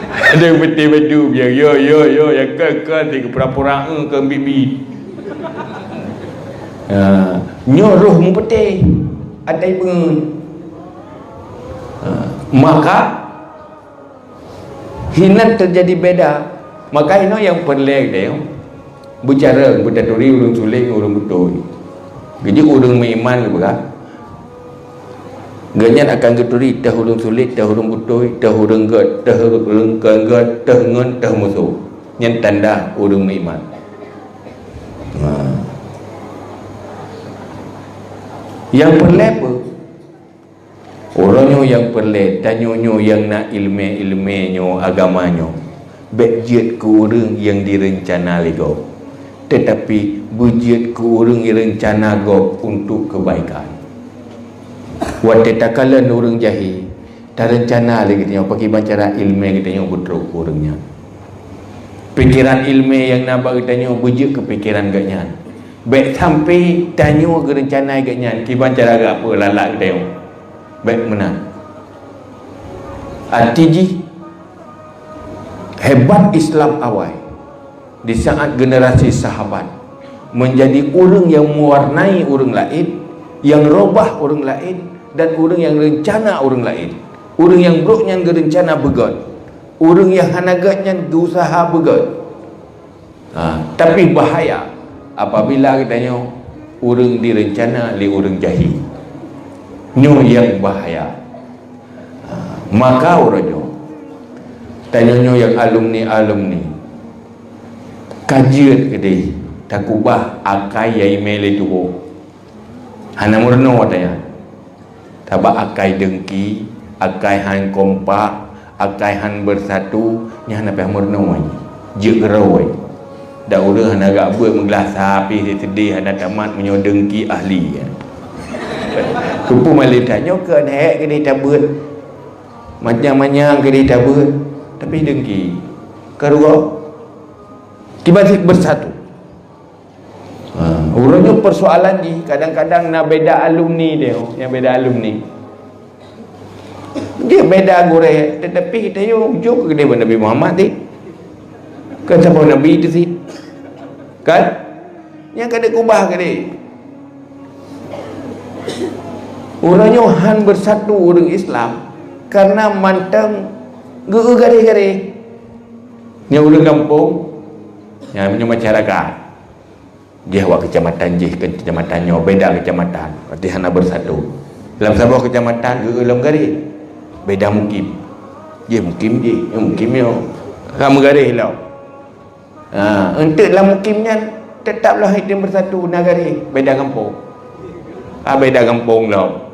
Hana geupatéh mandum, ya, ya, ya, ya, ya, ka, ka, di geupura-pura, eh, ka bibi. Ha, nyoe roh meupatéh, atai peungeut. Ha, maka, Hinan teujadi beda. Maka inoe nyang peureulée geutanyoe beucara beutaturi ureuëng sulet ngon ureuëng beutôi. Geujak ureuëng meuiman geupeugah, geuhnyan akan geuturi teuh ureuëng sulet, teuh ureuëng beutôi, teuh ureuëng gét, teuh ureuëng kon gét, teuh ngon teuh musoh. Nyan tanda ureuëng meuiman. Nah. Nyang peureulée peue? Uroe nyoe nyang peureulée, tanyoe nyoe nyang na iéleumé-iéleumé nyoe, agama nyoe, bék jeuet keu ureuëng nyang direuncana lé gob, teutapi beujeuet keu ureuëng nyang reuncana gob untuk keubaikan. Watée takalon ureuëng jahé, tareuncana lé geutanyoe pakriban cara iéleumé geutanyoe beutrok keu ureuëng nyan. Pikeran iéleumé nyang na bak geutanyoe beujeuet keu pikeran geuhnyan. Bék sampai tanyoe geureuncana geuhnyan kiban cara gak peue lalak geutanyoe. Bék meunan. Arti jih, hebat Islam awai di saat generasi sahabat menjadi ureuëng nyang meuwarnai ureuëng laén, nyang robah ureuëng laén, dan ureuëng nyang reuncana ureuëng laén. Ureuëng nyang brok nyan geureuncana beugét, ureuëng nyang hana gét nyan geuuseuha beugét. Ha, tapi bahaya apabila geutanyoe ureuëng direuncana lé ureuëng jahé. Nyoe nyang bahaya. Ha, maka uroe nyoe, tanyoe nyoe nyang alumni-alumni, ka jeuet keudeh takubah akai nyang imé lé tuboh. Hana meurunoe watée nyan. Sabab akai deungki, akai han kompak, akai han beusatu, nyan hana payah meurunoe. Jeuet keurôi. Dak ureuëng hana gak beuet meuglah sapi seudeh hana tamat meunyoe deungki ahli. Keupeue malée tanyoe keu hék keudeh tabeuet. Manyang-manyang keudeh tabeuet, tapi deungki. Keurôi. Tiba-tiba beusatu. Ha, uroe nyoe persoalan jih kadang-kadang na beda alumni dia, nyang beda alumni. Dia beda gurée, tetapi kita yuk jok ke dia Nabi Muhammad ni. Kan siapa Nabi itu sih? Kan? Nyang ka diubah ke dia. Uroe nyoe han beusatu ureuëng Islam karena mantong geu garéh-garéh. Nyang ureuëng gampông, nyang meunyoe masyarakat. Jih awak kecamatan jih ke kecamatan nyoe, beda kecamatan. Berarti hana bersatu. Lam saboh kecamatan geu lom garéh. Beda mukim. Jih mukim jih, nyoe mukim nyoe. Ka meugaréh lom. Ha, enteuk lam mukim nyan tetap lah item bersatu na garéh, beda gampông. Ha, beda gampông lom.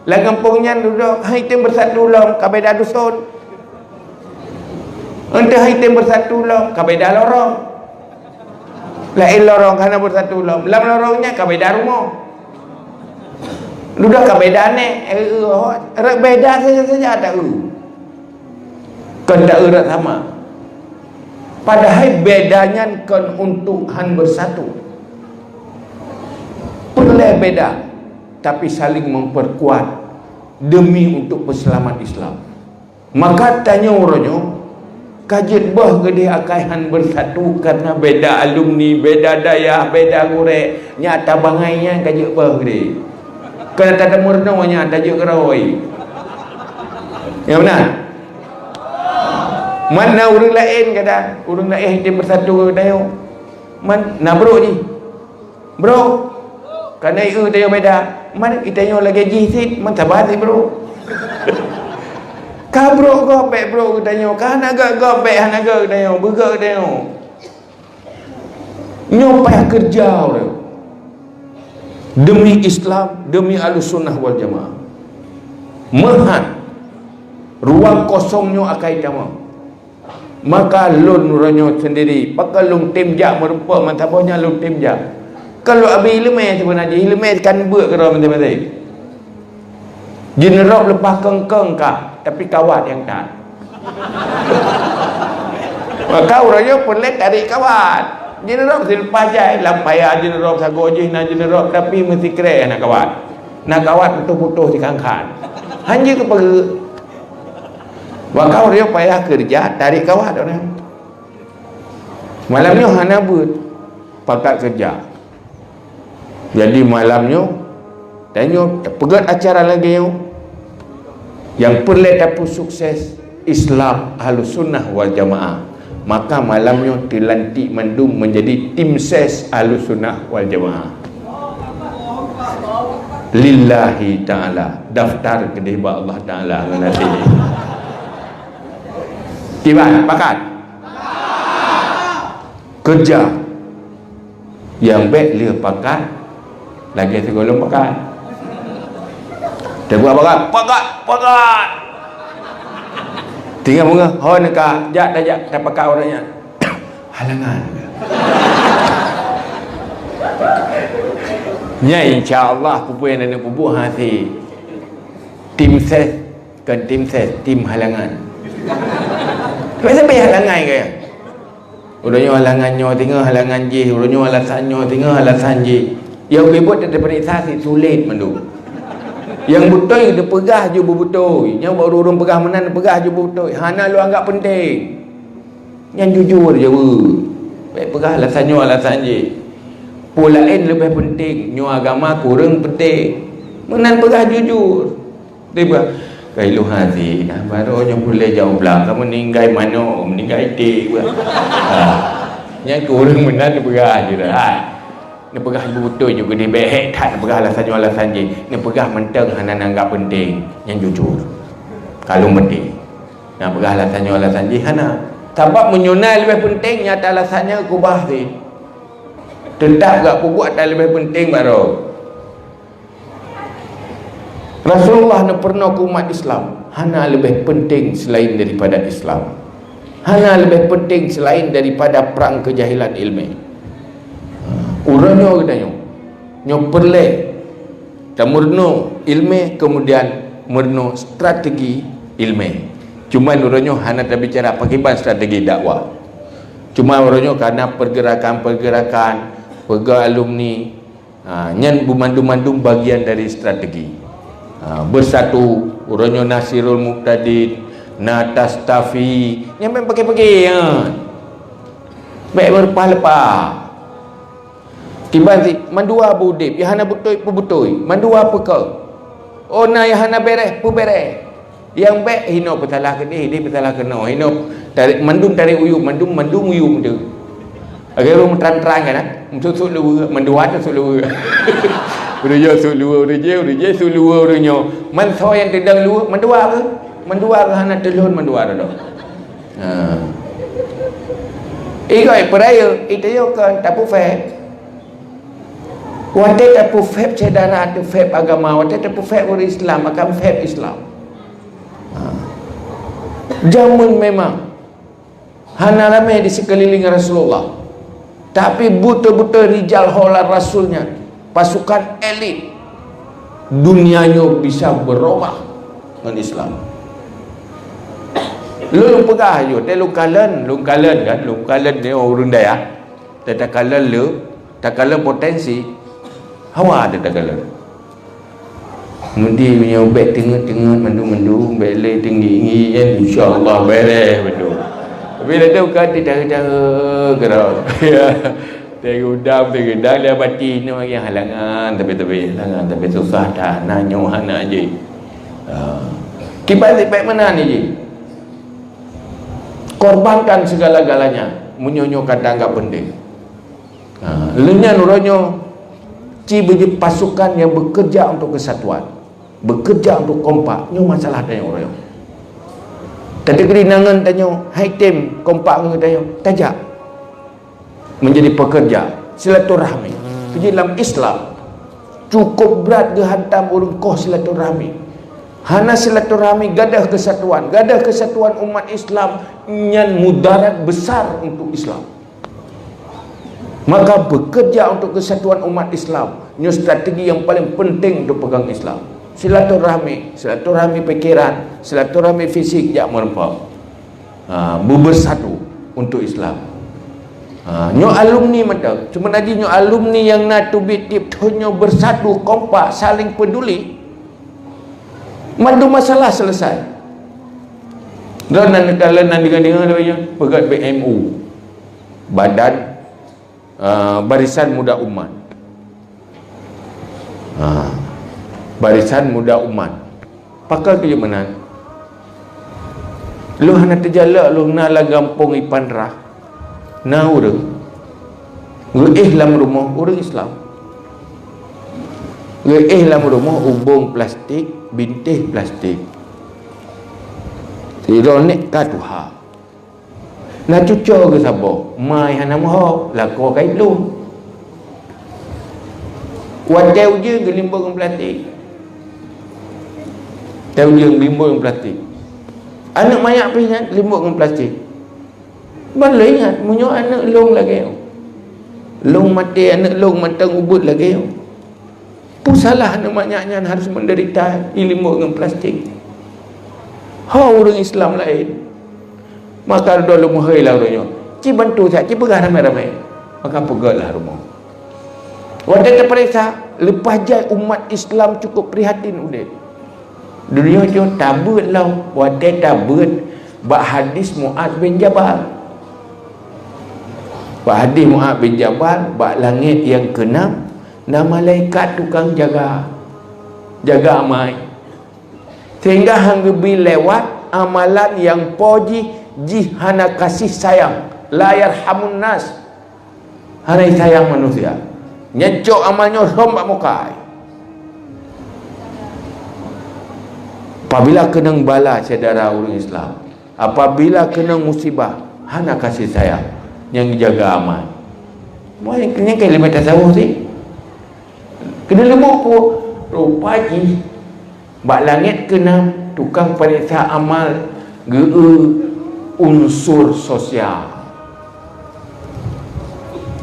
Lam gampông nyan dudoe hai item bersatu lom, ka beda duson. Enteuk hai item bersatu lom, ka beda lorong. Laén lorong hana bersatu lom. Lam lorong nyan ka beda rumoh. Dudoe ka beda nèk, eh, eh, rot beda saja-saja tak eu. Kon tak eu rot sama. Padahai beda nyan kon untuk han bersatu. Peureulée beda, tapi saling memperkuat demi untuk peuseulamat Islam. Maka tanyoe uroe nyoe ka jeuet boh geudeh akai han bersatu karena beda alumni, beda dayah, beda gurée. Nyata bangai nyan ka jeuet boh geudeh. Keu na tatameurunoe nyan tajeuet keurôi. Nyang meunan. Man na ureuëng laén kadang, ureuëng laén item bersatu ngon tanyoe. Man na brok jih. Brok, kana ieu tanyoe beda. Man itanyoe lagée jih cit, man saban cit brok. Ka brok gob bék brok geutanyoe, ka hana gét gob bék hana gét geutanyoe, beugét geutanyoe. Nyoe payah keureuja ureuëng demi Islam, demi Ahlussunnah wal Jamaah. Meuhan ruang kosong nyoe akai tamong. Maka lôn uroe nyoe sendiri, pakon lôn tem jak meurumpok meusaboh nyan lôn tem jak. Kalau abi ileumé seubeuna jih, ileumé kan beuet keudroe maséng-maséng. Jineurôb leupah kong-kong kah, tapi kawat nyang that. Maka uroe nyoe peureulée tarék kawat. Jineurôb sileupah jai, lam paya jineurôb sagoe jih na jineurôb, tapi meusikrek hana kawat. Na kawat putôh-putôh sikhan-khan. Hanjeuet keu peue? Maka ureuëng payah keureuja tarék kawat ureuëng. Malam nyoe hana beuet pakat keureuja. Jadi malam nyoe tanyoe tapeugét acara lagée nyoe nyang peureulée tapeusukses Islam Ahlussunnah wal Jamaah. Maka malam nyoe teulantik mandum menjadi tim ses Ahlussunnah wal Jamaah. Lillahi ta'ala, daftar keudeh bak Allah Ta'ala ngon até. Kiban, pakat? Keureuja. Nyang bék lheueh pakat, lagée sigohlom pakat. Teubuet pakat, pakat, pakat. Tinggai beungoh, ho neuka, jak tajak tapakat ureuëng nyan. Halangan. Nyan insya Allah peue-peue nyang na peubuet hase. Tim ses, kon tim ses, tim halangan. Tapi sampai halangan ke? Uroe nyoe halangan nyoe, teungoh halangan jih, uroe nyoe alasan nyoe, teungoh alasan jih. Nyang ribot teupeuriksa si sulet mandum. Nyang beutôi teupeugah ju beubeutôi, nyang ureuëng peugah meunan peugah ju beubeutôi, hana lôn anggap peunteng. Nyan jujur jaweueb. Bék peugah alasan nyoe alasan jih. Peue laén leubeh peunteng, nyoe agama kureueng peunteng. Meunan peugah jujur. Tiba, "Kailu hazi, nah, baru nyoe pulai jauh belah, kamu ninggai manok, ninggai iték." Ha. Nyan keu ureuëng meunan neupeugah jih dah. Ha. Neupeugah beutôi nyoe geude bék that neupeugah alasan nyoe alasan jih. Neupeugah mantong hana neuanggap peunteng, nyan jujur. Kalon peunteng. Neupeugah alasan nyoe alasan jih hana. Sabab meunyoe na leubeh peunteng nyata alasan nyan keubah sih. Teutap gak peubuet ata leubeh peunteng baru. Rasulullah neupeurunoe keu umat Islam hana leubeh peunteng selain daripada Islam. Hana leubeh peunteng selain daripada prang keujahilan ilmé. Uroe nyoe geutanyoe, nyoe peureulée tameurunoe ilmé, kemudian meurunoe strategi ilmé. Cuman uroe nyoe hana tabicara pakriban strategi dakwah. Cuma uroe nyoe karena pergerakan-pergerakan, peugah alumni, ha, nyan bumandum-mandum bagian dari strategi. Ha, beusatu, uroe nyoe Nasirul Muqtadin, na Tastafi, nyan bék paké-paké nyan. Bék meureupah-leupah. Kiban si mandua beudeb, nyang hana beutôi peubeutôi, mandua peukeue. Oh na nyang hana béréh, peuberéh. Nyang bék hinoe peusalah keudeh, ideh peusalah keunoe. Hinoe tarek mandum tarek uyuem, mandum mandum uyuem teuh. Lagée ureuëng meutrang-trang kan, ha? Meusuk-suk luweue, mandua teusuk luweue. Ureuëng nyoe suk luweue, ureuëng jih, ureuëng jih suk luweue ureuëng nyoe. Man soe nyang teudong luweue, mandua keuh. Mandua keuh hana teulhon mandua droe. Ha. Igoi peurayeuk, iteuyue kon tapeuphét. Watée tapeuphét syedara, tapeuphét agama, watée tapeuphét ureuëng Islam, akan phét Islam. Ha. Jameun memang hana ramé di sikeulileng Rasulullah. Tapi beutôi-beutôi rijal hola Rasul nyan, pasukan elit dunia nyoe bisa beurubah ngon Islam. Lôn peugah yoh, tée lôn kalon, lôn kalon kan, lôn kalon nyoe ureuëng dayah. Tée takalon le, takalon potensi, hawa tée takalon. Meudi meunyoe bék teungeut-teungeut mandum-mandum, bék lé tinggi-tinggi nyan, insya Allah beres beutôi. Tapi dah tu kan titahe-tahe keudroe. Ya. Teugeudang, teugeudang, dia bati nyoe lagi halangan, tapi-tapi halangan, tapi susah that, na nyoe hana jih. Ha. Kiban si bék meunan jih. Korbankan segala-galanya, meunyoe nyoe ka tanggap peunteng. Ha, lheueh nyan uroe nyoe ci beujeuet pasukan nyang bekerja untuk kesatuan, bekerja untuk kompak. Nyoe masalah tanyoe uroe nyoe. Teudeungon tanyoe, hai tem kompak ngon tanyoe, tajak menjadi pekerja silaturahmi. Jadi dalam Islam cukup berat geuhantam ureuëng koh silaturahmi. Hana silaturahmi gadoh kesatuan, gadoh kesatuan umat Islam nyan mudarat besar untuk Islam. Maka bekerja untuk kesatuan umat Islam nyoe strategi yang paling penting untuk pegang Islam. Silaturahmi, silaturahmi pikiran, silaturahmi fisik jak meureumpok. Ha, beubeursatu untuk Islam. Ha, nyoe alumni mantong. Cuma lagi nyoe alumni nyang na teubiet tiep thon nyoe bersatu, kompak, saling peduli. Mandum masalah selesai. Dan nan kala nan dengar-dengar lagi peugah B M U. Badan, ah, Barisan Muda Umat. Ha, Barisan Muda Umat. Pakon keu meunan? Lôn hana teujalak lôn na lam gampông Ipan Rah. Na ureuëng geuéh lam rumoh ureuëng Islam. Geuéh lam rumoh ubông plastik, bintéh plastik. Sidroe nèk ka tuha. Na cuco geusaboh, mai hana meuho, lakoe ka iblong. Watèe ujeuen geulimbot ngon plastik. Watèe ujeuen geulimbot ngon plastik. Aneuëk manyak pih nyan limbot ngon plastik. Ban lôn ingat, meunyoe aneuëk lôn lagèe nyoe, lôn maté aneuëk lôn mantong ubit lagèe nyoe, peue salah aneuëk manyak nyan harus menderita ilimbot ngon plastik? Ho ureuëng Islam laén. Maka lôn meuhôi lam uroe nyoe, ci bantu that, ci peugah ramé-ramé. Maka peugöt lah rumoh. Watèe teupareksa, leupah jai umat Islam cukup prihatin udép. Dunia nyoe tabeuet lom, watèe tabeuet bak hadis Mu'adz bin Jabal. Bak hadis Mu'adz bin Jabal, bak langét nyang keunam, na malaikat tukang jaga, jaga amai. Sehingga han geubi lewat amalan nyang po jih, jih hana kasih sayang. La yarhamun nas. Hana sayang manusia. Nyan cok amal nyoe lhom bak muka. Apabila keunong bala syedara ureuëng Islam, apabila keunong musibah, hana kasih sayang, nyang jaga amal. Nyan ka leubeh tasawuf sih. Keuneuk leumo peue? Rupa jih bak langét keunam tukang pareksa amal geu unsur sosial.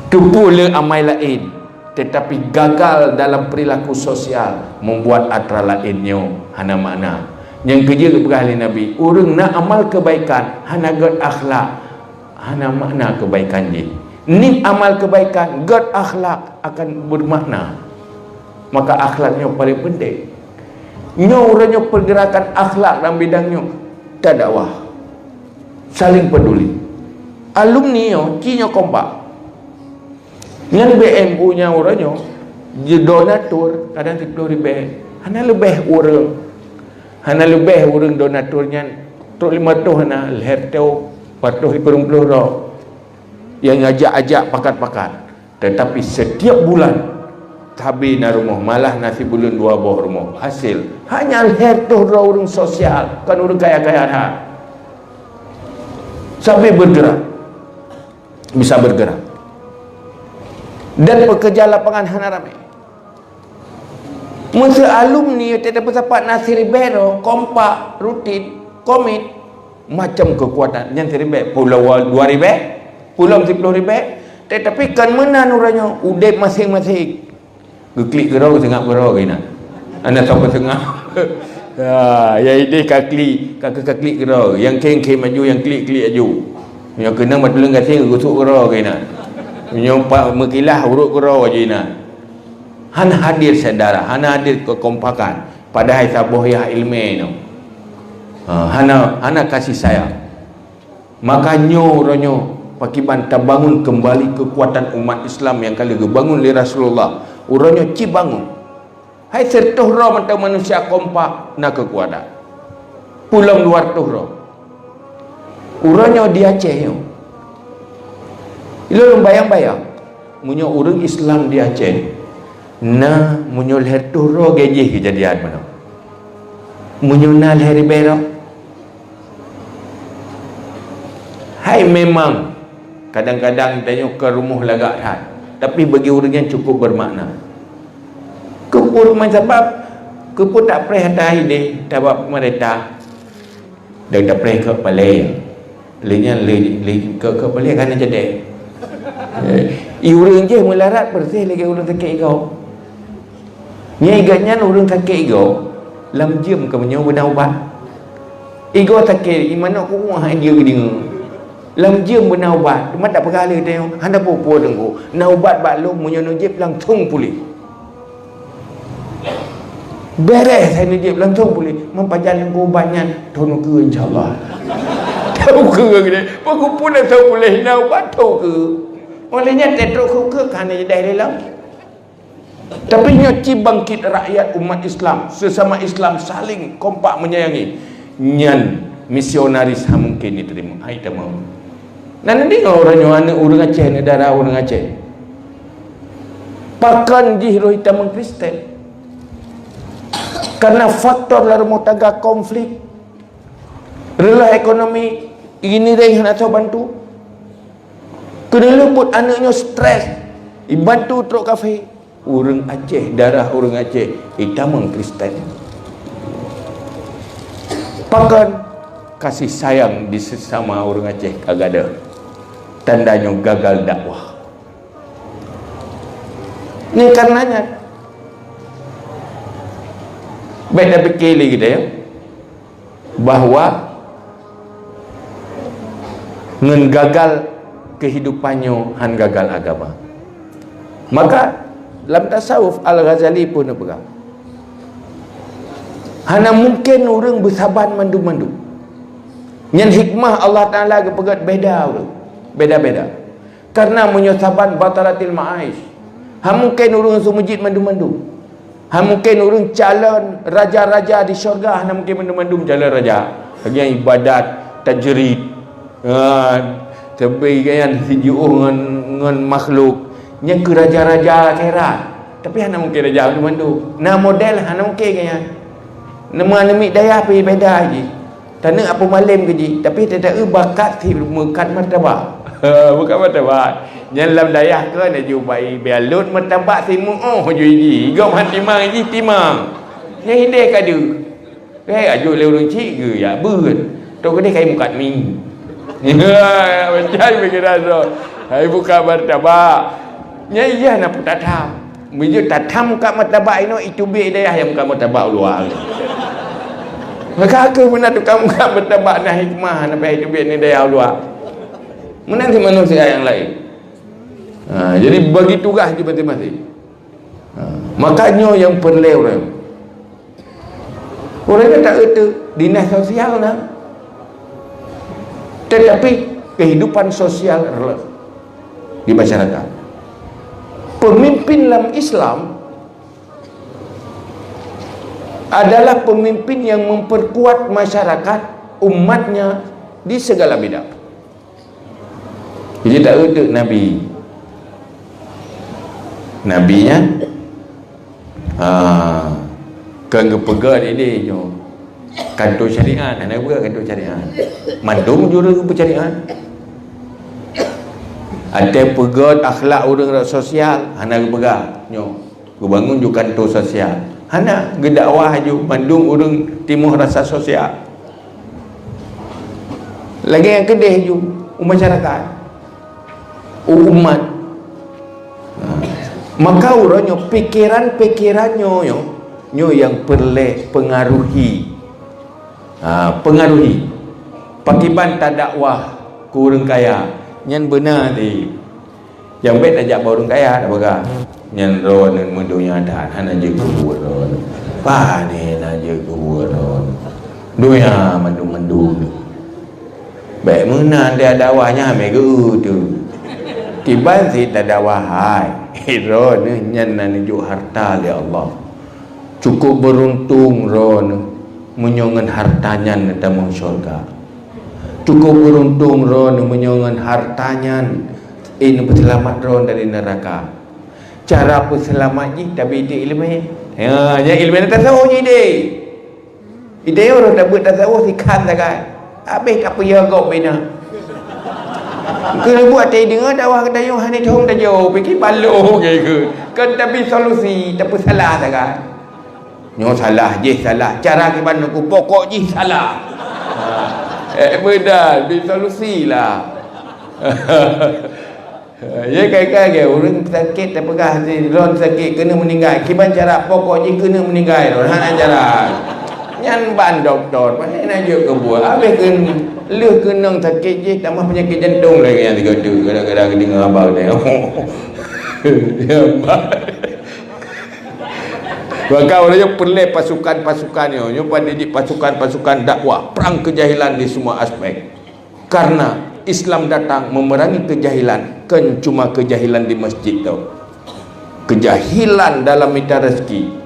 Teupeu lé amai laén, tetapi gagal dalam perilaku sosial, membuat atra laén nyoe hana makna. Nyang keujeuet geupeugah lé Nabi, ureuëng na amal keubaikan hana gét akhlak, hana makna keubaikan jih. Niet amal keubaikan, gét akhlak akan bermakna. Maka akhlak nyoe paling penting. Nyoe uroe nyoe pergerakan akhlak dalam bidang nyoe, tadakwah, saling peduli. Alumni nyoe, ci nyoe kompak. Nyan B M U nyang uroe nyoe, ji donatur kadang siplôh ribèe. Hana leubeh ureuëng, hana leubeh ureuëng donatur nyan, trok lima ratus hana, lhèe ratus, empat ratus sikureueng ploh droe. Nyang ajak-ajak pakat-pakat. Tetapi setiap bulan, sabe na rumoh, malah na sibuleuen dua boh rumoh. Hasil, hanya lhèe ratus droe ureuëng sosial, kon ureuëng kaya-kaya that. Sabe bergerak, bisa bergerak. Dan pekerja lapangan hana ramé. Meuseu alumni teuh tapeusapat na siribèe droe, kompak, rutin, komit, macam keukuatan. Nyan siribèe, peue lom dua ribèe, peue lom siplôh ribèe. Tetapi kon meunan uroe nyoe, udép maséng-maséng. Geuklik keudroe, geuseungab keudroe keunan. Hana soe peuseungab. Ha, nyang idéh ka klik, ka, ka, ka klik keudroe. Nyang khém-khém aju, nyang klik-klik aju. Nyang keunong bak tuleueng gasien geusuk keudroe keunan. Meunyoe pat meukilah, urot keudroe aju inan. Hana hadir syedara, hana hadir kekompakan. Padahai saboh yah ileumèe nyoe. Ha, hana, hana kasih sayang. Maka nyoe uroe nyoe, pakiban tabangun keumbali keukuatan umat Islam nyang ka lheueh geubangun lé Rasulullah. Uroe nyoe ci bangun. Hai sireutoh droe mantong manusia kompak na keukuatan. Peue lom dua reutoh droe. Uroe nyoe di Aceh nyoe. Ilôn bayang-bayang, meunyoe ureuëng Islam di Aceh, na meunyoe lhèe reutoh droe gajéh keujadian meunoe. Meunyoe na lhèe ribèe droe. Hai memang, kadang-kadang tanyoe ka rumoh lagak that, tapi bagi ureuëng nyan cukup bermakna. Keupeue rumoh sabab, keupeue tak preh ata idéh tabak pemerintah? Dan tapreh keu paleng. Lé nyan lé, lé keu, keu paleng kan jadi. Eh, i ureuëng jih meularat persis lagèe ureuëng sakét igoe. Nyan igoe nyan ureuëng sakét igoe, lam jeuem keu meunyoe beuna ubat. Igoe sakét, imanok kuwah igoe geudeungoe. Lam jeuem beuna ubat, teuma tak peugah lé tanyoe, hana peue-peue teungku. Na ubat bak lôn meunyoe neujieb langsung puléh. Beres hai neujieb langsung puléh. Meupajan lôn ubat nyan, thôn ukeue insya Allah. Thôn ukeue geude. Pakon pun thôn puléh na ubat thôn ukeue. Oleh nyan teutrok ukeue ka hana jidai lé lom. Tapi nyoe ci bangkit rakyat umat Islam, sesama Islam saling kompak menyayangi. Nyan Misionaris han mungken jiteurimong, han jitamong. Nan deungoe uroe nyoe aneuk ureueng Aceh, aneuk dara ureueng Aceh. Pakon jih roh jitamong Kristen? Karena faktor lam rumoh tangga, konflik, reuloh ekonomi, ini deh hana soe bantu. Keuneulheueh buet aneuk nyoe stres, jibantu trok kafé. Ureueng Aceh, darah ureueng Aceh, jitamong Kristen. Pakon? Kasih sayang di sesama ureueng Aceh ka gadôh. Tanda nyoe gagal dakwah. Nyan karenanya, bèk tapike lé geutanyoe bahwa ngon gagal keuhidupan nyoe han gagal agama. Maka lam tasawuf Al-Ghazali pun geupeugah, hana mungken ureueng beusaban mandum-mandum. Nyan hikmah Allah Taala geupeugét beda ureueng, beda-beda. Karena meunyoe saban batalatil ma'aish, han mungken ureueng seumeujid mandum-mandum. Han mungken ureueng calon raja-raja di syurga, hana mungken mandum-mandum calon raja. Lagèe ibadat, tajrid, ha, seubeutoe nyan sijiôh ngon, ngon makhluk. Nyan keuh raja-raja akhirat. Tapi hana mungken raja mandum-mandum. Na model hana mungken nyan. Nama aneuk miet dayah pih beda jih. Taneuk apeumalém keu jih, tapi teuta eu bakat si meukat martabak. Meukat martabak. Nyan lam dayah keu na ju bai bialot martabak si muoh ju jih. Gob han timang jih timang. Nyan hideh ka deuh. Hai aju lé ureueng cik geu ya beuet. Tok keudeh kai meukat mi. Macam pikiran tu. Hai buka martabak. Nyan iya na putata. Meunyoe tatham muka martabak inoe, iteubiet dayah nyang muka martabak u luwa. Maka keuh meunan tukang muka martabak na hikmah, na payah iteubiet ni dayah u luwa. Meunan si manusia nyang laén. Ha, jadi bagi tugaih ju maséng-maséng. Ha, maka nyoe nyang peureulée ureuëng. Ureuëng nyan tak euteuk dinas sosial na. Tetapi kehidupan sosial reuloh di masyarakat. Pemimpin lam Islam adalah pemimpin yang memperkuat masyarakat, umatnya di segala bidang. Jadi tak euteuk Nabi. Nabi nyan, ha, kan geupeugah idéh nyoe kantor syariat, hana geupeugah kantor syariat. Mandum jureueng geupeue syariat. Até peugöt akhlak ureuëng rot sosial, hana geupeugah nyoe. Geubangun ju kantor sosial. Hana, geudakwah ju mandum ureuëng timoh rasa sosial. Lagée nyang keudeh ju u masyarakat, u umat. Ha. Maka uroe nyoe pikiran-pikiran nyoe, nyoe, nyoe nyang peureulée pengaruhi. Ha, pengaruhi. Pakiban tadakwah keu ureuëng kaya. Nyan beuna di Nyang bèk tajak bak ureuëng kaya, tapeugah, "Nyan droeneuh meudonya that, hana jeuet keu buet droeneuh. Pane na jeuet keu buet droeneuh. Donya mandum-mandum." Bèk meunan teuh dakwah nyan, mé geu teuh. Kiban sit tadakwah hai, droeneuh nyan na neujok harta lé Allah. Cukup beuruntung droeneuh meunyoe ngon harta nyan neutamong syurga. Cukup beuruntung droeneuh meunyoe ngon harta nyan, eh, neupeuseulamat droeneuh dari neuraka. Cara peuseulamat jih tabi di iéleumé. Ya, nyan iéleumé tasawuf jih deh. Idéh uroe tabeuet tasawuf sikhan sagai. Habéh tapeuyah gob bina. Keuneuk buet teudeungoe dakwah geutanyoe hana thom tajo, pike balo geu. Kon tabi solusi, tapeusalah sagai. Nyoe salah, jih salah. Cara kiban nuku pokok jih salah. Ha. Eh, beudan, bi solusi lah. Ya, kai-kai ke, ureuëng sakét tapeugah si lôn sakét keuneuk meuninggai. Kiban cara pokok jih keuneuk meuninggai lôn. Hana cara. Nyan ban doktor, pane na jeuet keu buet. Habéh keu lheueh keunong sakét jih, tamah peunyakét jantong lagi nyang tiga tu. Kadang-kadang deungoe haba geutanyoe. Ya, ban. Maka ureuëng nyoe peureulée pasukan-pasukan nyoe, nyoe pada jadi pasukan-pasukan dakwah, perang kejahilan di semua aspek. Karena Islam datang memerangi kejahilan, kon cuma kejahilan di masjid tu. Kejahilan dalam mita rezeki.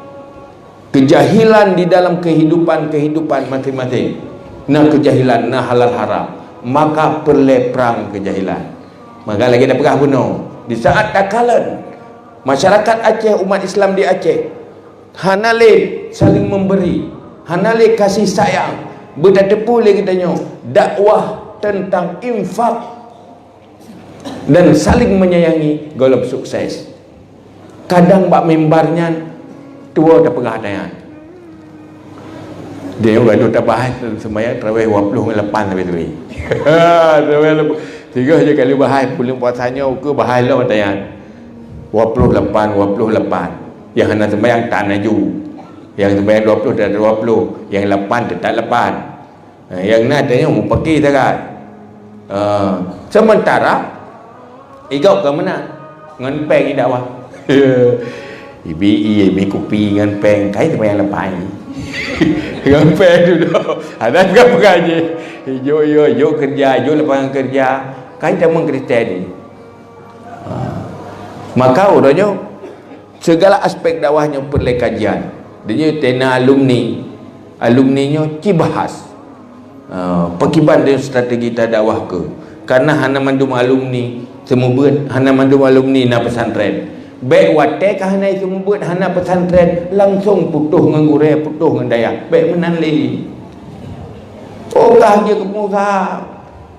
Kejahilan di dalam kehidupan-kehidupan masing-masing. Na keujahilan, na halal haram, maka peureulée prang keujahilan. Maka lagée na peugah bunoe, di saat takalon masyarakat Aceh, umat Islam di Aceh, hana lé saling memberi, hana lé kasih sayang, beutateupeue lé geutanyoe dakwah teuntang infak dan saling menyayangi gohlom sukses. Kadang bak mimbar nyan tuwoe tapeugah nyan. Dia baru tabahas sembahyang tarawih dua puluh lapan habis tu. Tarawih lapan. Tiga je kali bahas bulan puasa nyoe ke bahas lom nyan. Dua puluh lapan, dua puluh lapan. Yang hana sembahyang tak laju. Yang sembahyang dua puluh tak dua puluh, yang lapan tetap lapan. Ha, nyang na tanyong mupaki sagai. Ha, sementara igok ka meunan ngon péng i dakwah. Ibi ié mi kupi ngon péng kai teuma nyang lepai. Ngon péng tu doh. Ada bukan bukan je. Ijo yo, ijo kerja, ijo lapangan kerja. Kai teuma Kristen ni. Ha. Maka uroe nyoe segala aspek dakwah nyoe peureulée kajian. Dia tena alumni, alumni nyoe cibahas. Ha, pakiban dia strategi tadakwah ke? Karena hana mandum alumni seumeubeuet, hana mandum alumni na pesantren. Bék watée ka hana seumeubeuet, hana pesantren, langsung putôh ngon gurée, putôh ngon dayah. Bék meunan lé. Oh, ka jeuet keu pengusaha.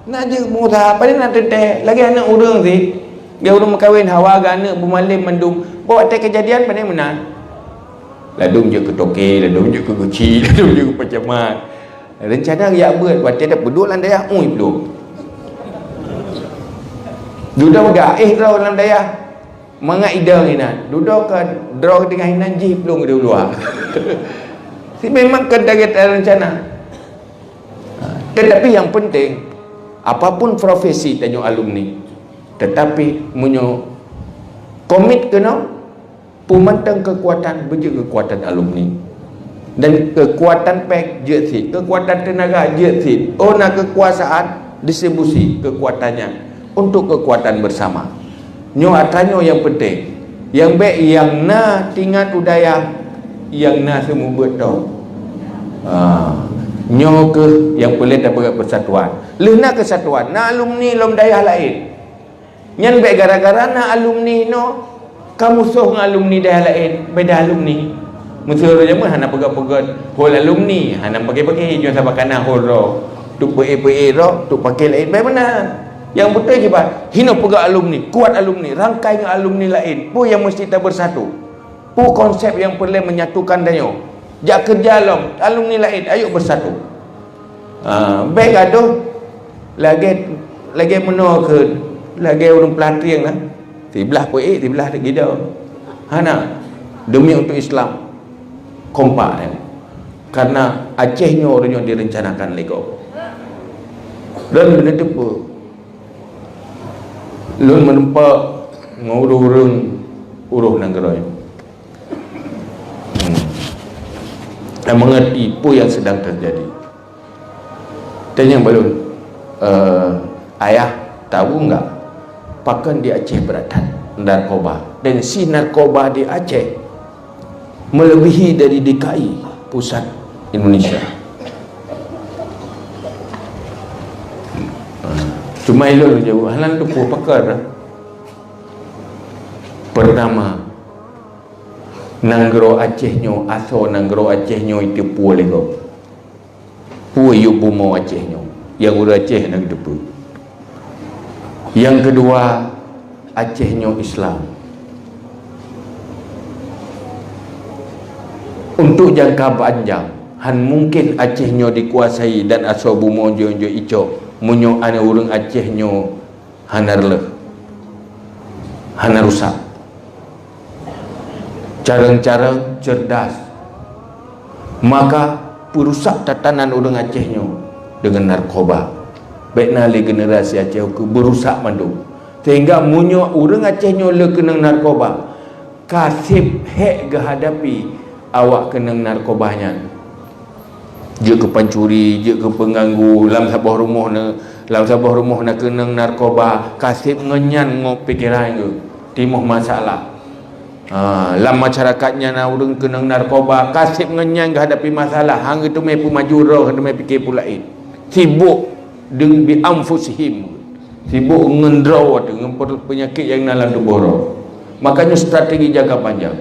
Na jeuet pengusaha, paling na teuntée lagi aneuk ureuëng sih. Dia ureuëng meukawen hawa geuh aneuk beumalem mandum. Bak watée kejadian paling meunan. Ladum jeuet keu toke, ladum jeuet keu guci, ladum jeuet keu pacamat. Rencana riak beuet watée dah peuduek lam dayah ui plueng. Dudoe gaéh droe lam dayah mangat idong inan. Dudoe ka droe teungoh inan jih plueng di luwa. Si memang ka target rencana. Tetapi yang penting, apapun profesi tanyoe alumni, tetapi meunyoe komit keunoe, peumantong keukuatan beujeuet keukuatan alumni. Dan keukuatan péng jeuet cit, keukuatan teunaga jeuet cit. Oh na keukuasaan, distribusi keukuatan nyan untuk keukuatan bersama. Nyoe atra nyoe nyang penting. Nyang bék nyang na tingat u dayah, nyang na seumeubeuet toh. Ha, nyoe keuh nyang peureulée tapeugah persatuan. Lheueh na kesatuan, na alumni lom dayah laén. Nyan bék gara-gara na alumni inoe ka musoh ngon alumni dayah laén, beda alumni. Meuseu uroe jameun hana peugét-peugét hol alumni, hana paké-paké nyoe sabab kana hol droe. Tu peué-peué droe, tu paké laén, bék meunan. Nyang beutôi jibat, hinoe peugét alumni, kuat alumni, rangkai ngon alumni laén. Peue nyang meusti tabeusatu? Peue konsep nyang peureulée menyatukan tanyoe? Jak keureuja lom, alumni laén, ayuk beusatu. Ha, bék gadoh lagée, lagée meunoe keu, lagée ureuëng peulatrieng na. Siblah peuék, siblah gida. Hana. Demi untuk Islam. Kompak tanyoe. Karena Aceh nyoe uroe nyoe direncanakan lé gob. Dan beuneuteupeu lôn meureumpok ngon ureuëng-ureuëng uroh nanggroe nyoe. Hmm. Dan mengerti peue nyang sedang terjadi. Tanyong bak lôn, eh, ayah tahu enggak, pakon di Aceh berat that narkoba? Tensi narkoba di Aceh melebihi dari D K I pusat Indonesia. Cuma ilôn jaweueb, hana lôn tupeue pakon. Pertama, nanggroe Aceh nyoe, asoe nanggroe Aceh nyoe iteupeue lé gob. Peue yub bumoe Aceh nyoe? Nyang ureuëng Aceh hana geuteupeue. Nyang keudua, Aceh nyoe Islam. Untuk jangka panjang, han mungken Aceh nyoe dikuasai dan asoe bumoe jeuet-jeuet icok meunyoe aneuk ureuëng Aceh nyoe hana reuloh, hana rusak. Carông-carông cerdas. Maka peurusak tatanan ureuëng Aceh nyoe deungon narkoba. Bék na lé generasi Aceh ukeue beurusak mandum. Sehingga meunyoe ureuëng Aceh nyoe le keunong narkoba, ka seb hék geuhadapi awak keunong narkoba nyan. Jeuet keu pancuri, jeuet keu peunganggu, lam saboh rumoh na, lam saboh rumoh na keunong narkoba, ka seb ngon nyan ngo pikeran geuh timoh masalah. Ha, lam masyarakat nyan na ureuëng keunong narkoba, ka seb ngon nyan geuhadapi masalah, han geuteumé peumaju droe, han teumé pike peue laén. Sibok deungon bi anfusihim, sibok ngon droe teuh, ngon per-, peunyakét nyang na lam tuboh droe. Makanya strategi jangka panjang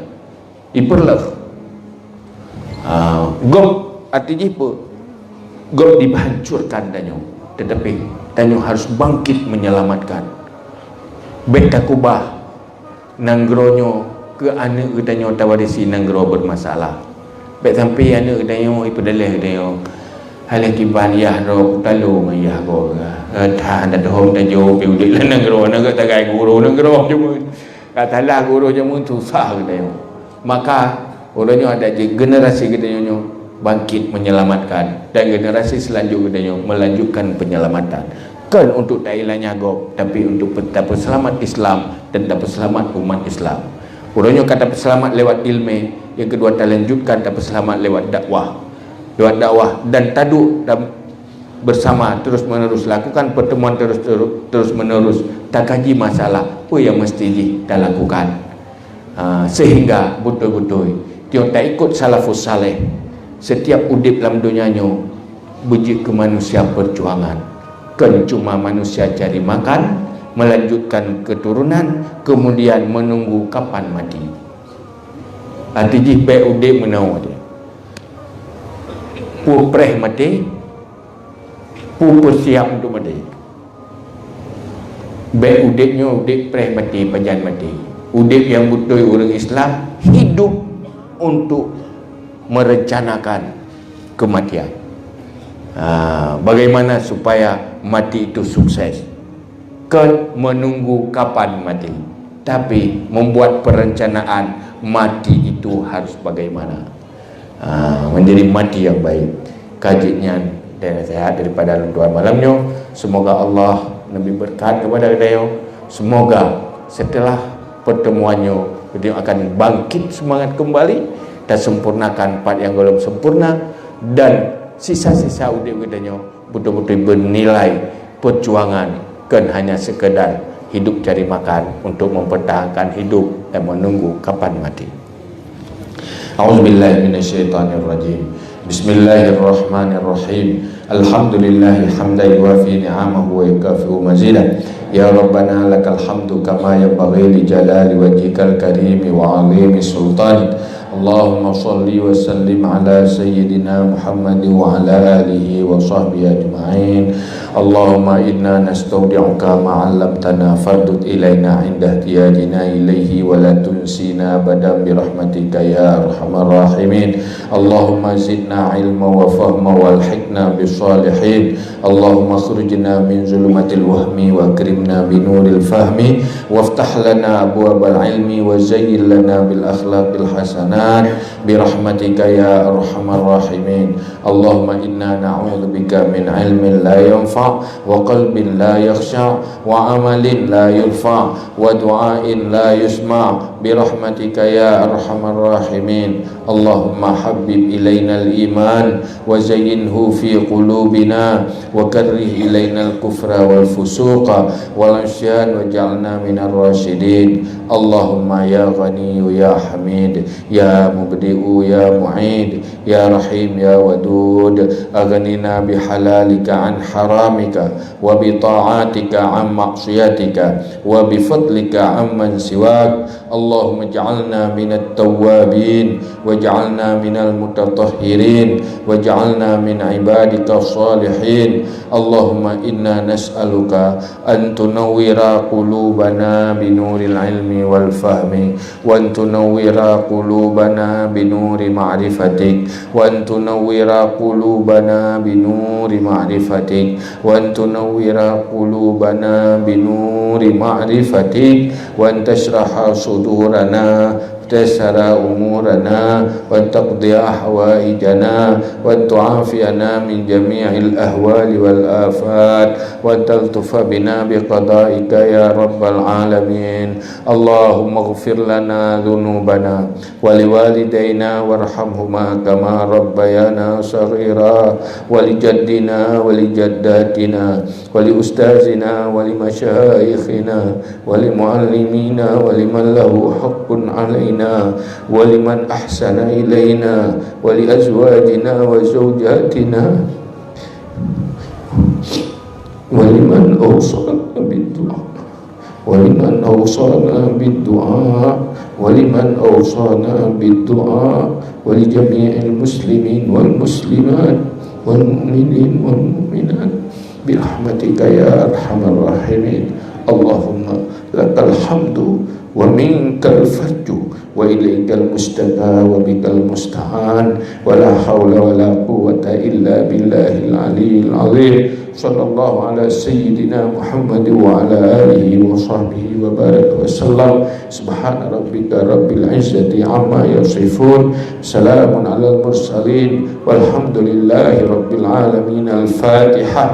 ipeurleueh. Ah, gob arti jih peue? Gob dihancurkan tanyoe, tetapi tanyoe harus bangkit menyelamatkan. Bék takubah nanggroe nyoe keu aneuk geutanyoe tawarisi nanggroe bermasalah. Bék sampai aneuk geutanyoe ipeudaleh geutanyoe, "Hai lé kiban yah droe kutalo ngon yah goe." Eh, that, that hom tajo pi udeb lam nanggroe, nanggroe tagai guru nanggroe jameun. Ka salah guru jameun susah geutanyoe. Maka uroe nyoe adak jih generasi geutanyoe nyoe bangkit menyelamatkan, dan generasi selanjut geutanyoe melanjutkan penyelamatan. Kon untuk tailanya gob, tapi untuk pe-, tapeuseulamat Islam dan tapeuseulamat umat Islam. Uroe nyoe ka tapeuseulamat lewat ilmu, nyang keudua talanjutkan tapeuseulamat lewat dakwah. Lewat dakwah dan taduek dan bersama terus-menerus lakukan pertemuan terus-, terus-menerus, takaji masalah peue nyang mesti jih talakukan. Ha, sehingga beutôi-beutôi tiok taikot salafus saleh, setiap udeb lam donya nyoe beujeuet keu manusia perjuangan. Kon cuma manusia cari makan, melanjutkan keturunan, kemudian menunggu kapan mati. Arti jih bék udeb meunoe aja. Peue preh maté, peue peusiap untuk maté. Bék udeb nyoe udeb preh maté, pajan maté. Udeb nyang beutôi ureuëng Islam hidup untuk merencanakan kematian. Ha, bagaimana supaya mati itu sukses? Kon menunggu kapan mati, tapi membuat perencanaan mati itu harus bagaimana. Ha, menjadi mati yang baik. Ka jeuet nyan dan nasihat daripada lôn tuan malam nyoe. Semoga Allah neubri beureukat kepada geutanyoe. Semoga setelah pertemuan nyoe, geutanyoe akan bangkit semangat kembali, tasempurnakan pat nyang gohlom sempurna, dan sisa-sisa udeb geutanyoe beutôi-beutôi beunilai perjuangan, kon hanya sekedar hidup cari makan untuk mempertahankan hidup dan menunggu kapan mati. A'udzubillahi minasyaitonirrajim. Bismillahirrahmanirrahim. Alhamdulillahi hamdan yuwafi ni'amahu wa yukafi'u mazidah. Ya Rabbana lakal hamdu kama yanbaghi li jalali wajhikal karimi wa azimi sultanik. Allahumma shalli wa sallim ala sayyidina Muhammad wa ala alihi wa sahbihi ajma'in. Allahumma inna nastaudi'uka ma 'allamtana fardud ilaina 'inda ihtiyajina ilaihi wa la tunsina abadan bi rahmatika ya arhamar rahimin. Allahumma zidna ilma wa fahma walhiqna bis salihin. Allahumma akhrijna min zulumatil wahmi wa akrimna bi nuril fahmi waftah lana abwabal ilmi wa zayyin lana bil akhlaqil hasanat bi rahmatika ya arhamar rahimin. Allahumma inna na'udzubika min ilmin la yanfa' wa qalbin la yakhsha' wa amalin la yurfa' wa du'ain la yusma' bi rahmatika ya arhamar rahimin. Allahumma habbib ilainal iman wa zayyinhu fi qulubina wa karrih ilainal kufra wal fusuqa wal 'isyan waj'alna minar rasyidin. Allahumma ya Ghaniyyu ya Hamid, ya Mubdi'u ya Mu'id, ya Rahim ya Wadud, aghnina bihalalika an haramika wa bita'atika an ma'siyatika wa bifadlika amman siwak. Allahumma ij'alna minat tawwabin waj'alna minal mutatahhirin waj'alna min ibadika salihin. Allahumma inna nas'aluka an tunawwira qulubana binuril ilmi wal fahmi, wa an tunawwira qulubana binuri ma'rifatik, wa an tunawwira qulubana binuri ma'rifatik, wa an tunawwira qulubana binuri ma'rifatik, wa an tashraha sudurana, taysara umurana, wa an taqdiya hawaijana, wa an tu'afiyana min jami'il ahwali wal afat, wa an taltufa bina bi qadaika ya rabbal alamin. Allahumma ighfir lana dzunubana wa liwalidaina warhamhuma kama rabbayana shaghira, wa li jaddina wa li jaddatina wa li ustazina wa li masyaikhina wa li muallimina wa liman lahu haqqun alaina wa liman ahsana ilaina wa li azwajina wa zaujatina ولمن أوصانا بالدعاء، ولمن أوصانا بالدعاء، ولمن أوصانا بالدعاء، ولجميع المسلمين والمسلمات، والمؤمنين والمؤمنات، برحمتك يا أرحم الراحمين. اللهم لك الحمد ومنك الفضل وإليك المشتكى وبك المستعان، ولا حول ولا قوة إلا بالله العلي العظيم. صلى الله على سيدنا محمد وعلى آله وصحبه وبارك وسلم. سبحان ربك رب العزة عما يصفون. سلام على المرسلين والحمد لله رب العالمين. الفاتحة.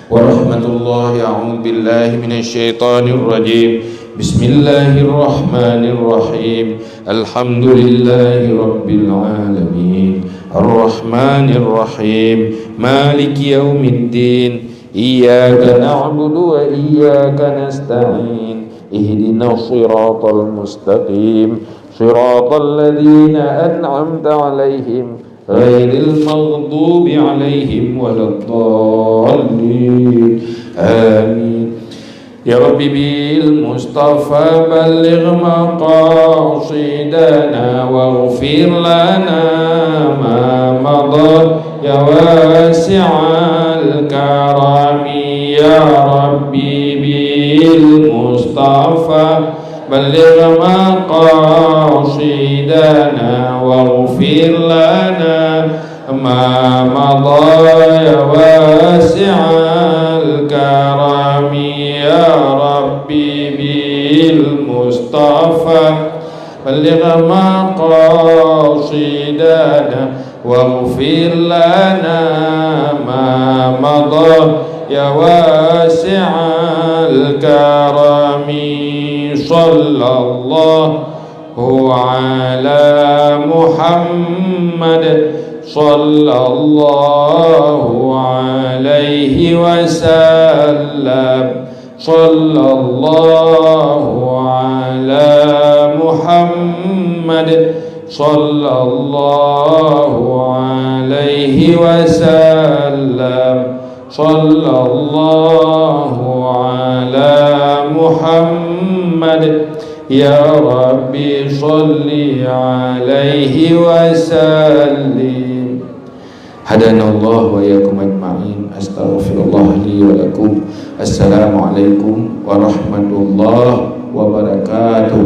ورحمة الله. أعوذ بالله من الشيطان الرجيم. بسم الله الرحمن الرحيم. الحمد لله رب العالمين. الرحمن الرحيم. مالك يوم الدين. إياك نعبد وإياك نستعين. اهدنا الصراط المستقيم. صراط الذين أنعمت عليهم غير المغضوب عليهم ولا الضالين. آمين. يا رب بالمصطفى بلغ مقاصدنا واغفر لنا ما مضى يا واسع الكرم. يا رب بالمصطفى بلغ مقاصدنا واغفر لنا ما مضى يا واسع الكرم. يا رب بالمصطفى بلغ مقاصدنا واغفر لنا ما مضى يا واسع الكرم. صلى الله على محمد صلى الله عليه وسلم. صلى الله على محمد صلى الله عليه وسلم. صلى الله على محمد. يا رب صل عليه وسلم. هدانا الله وإياكم أجمعين. أستغفر الله لي ولكم. السلام عليكم ورحمة الله وبركاته.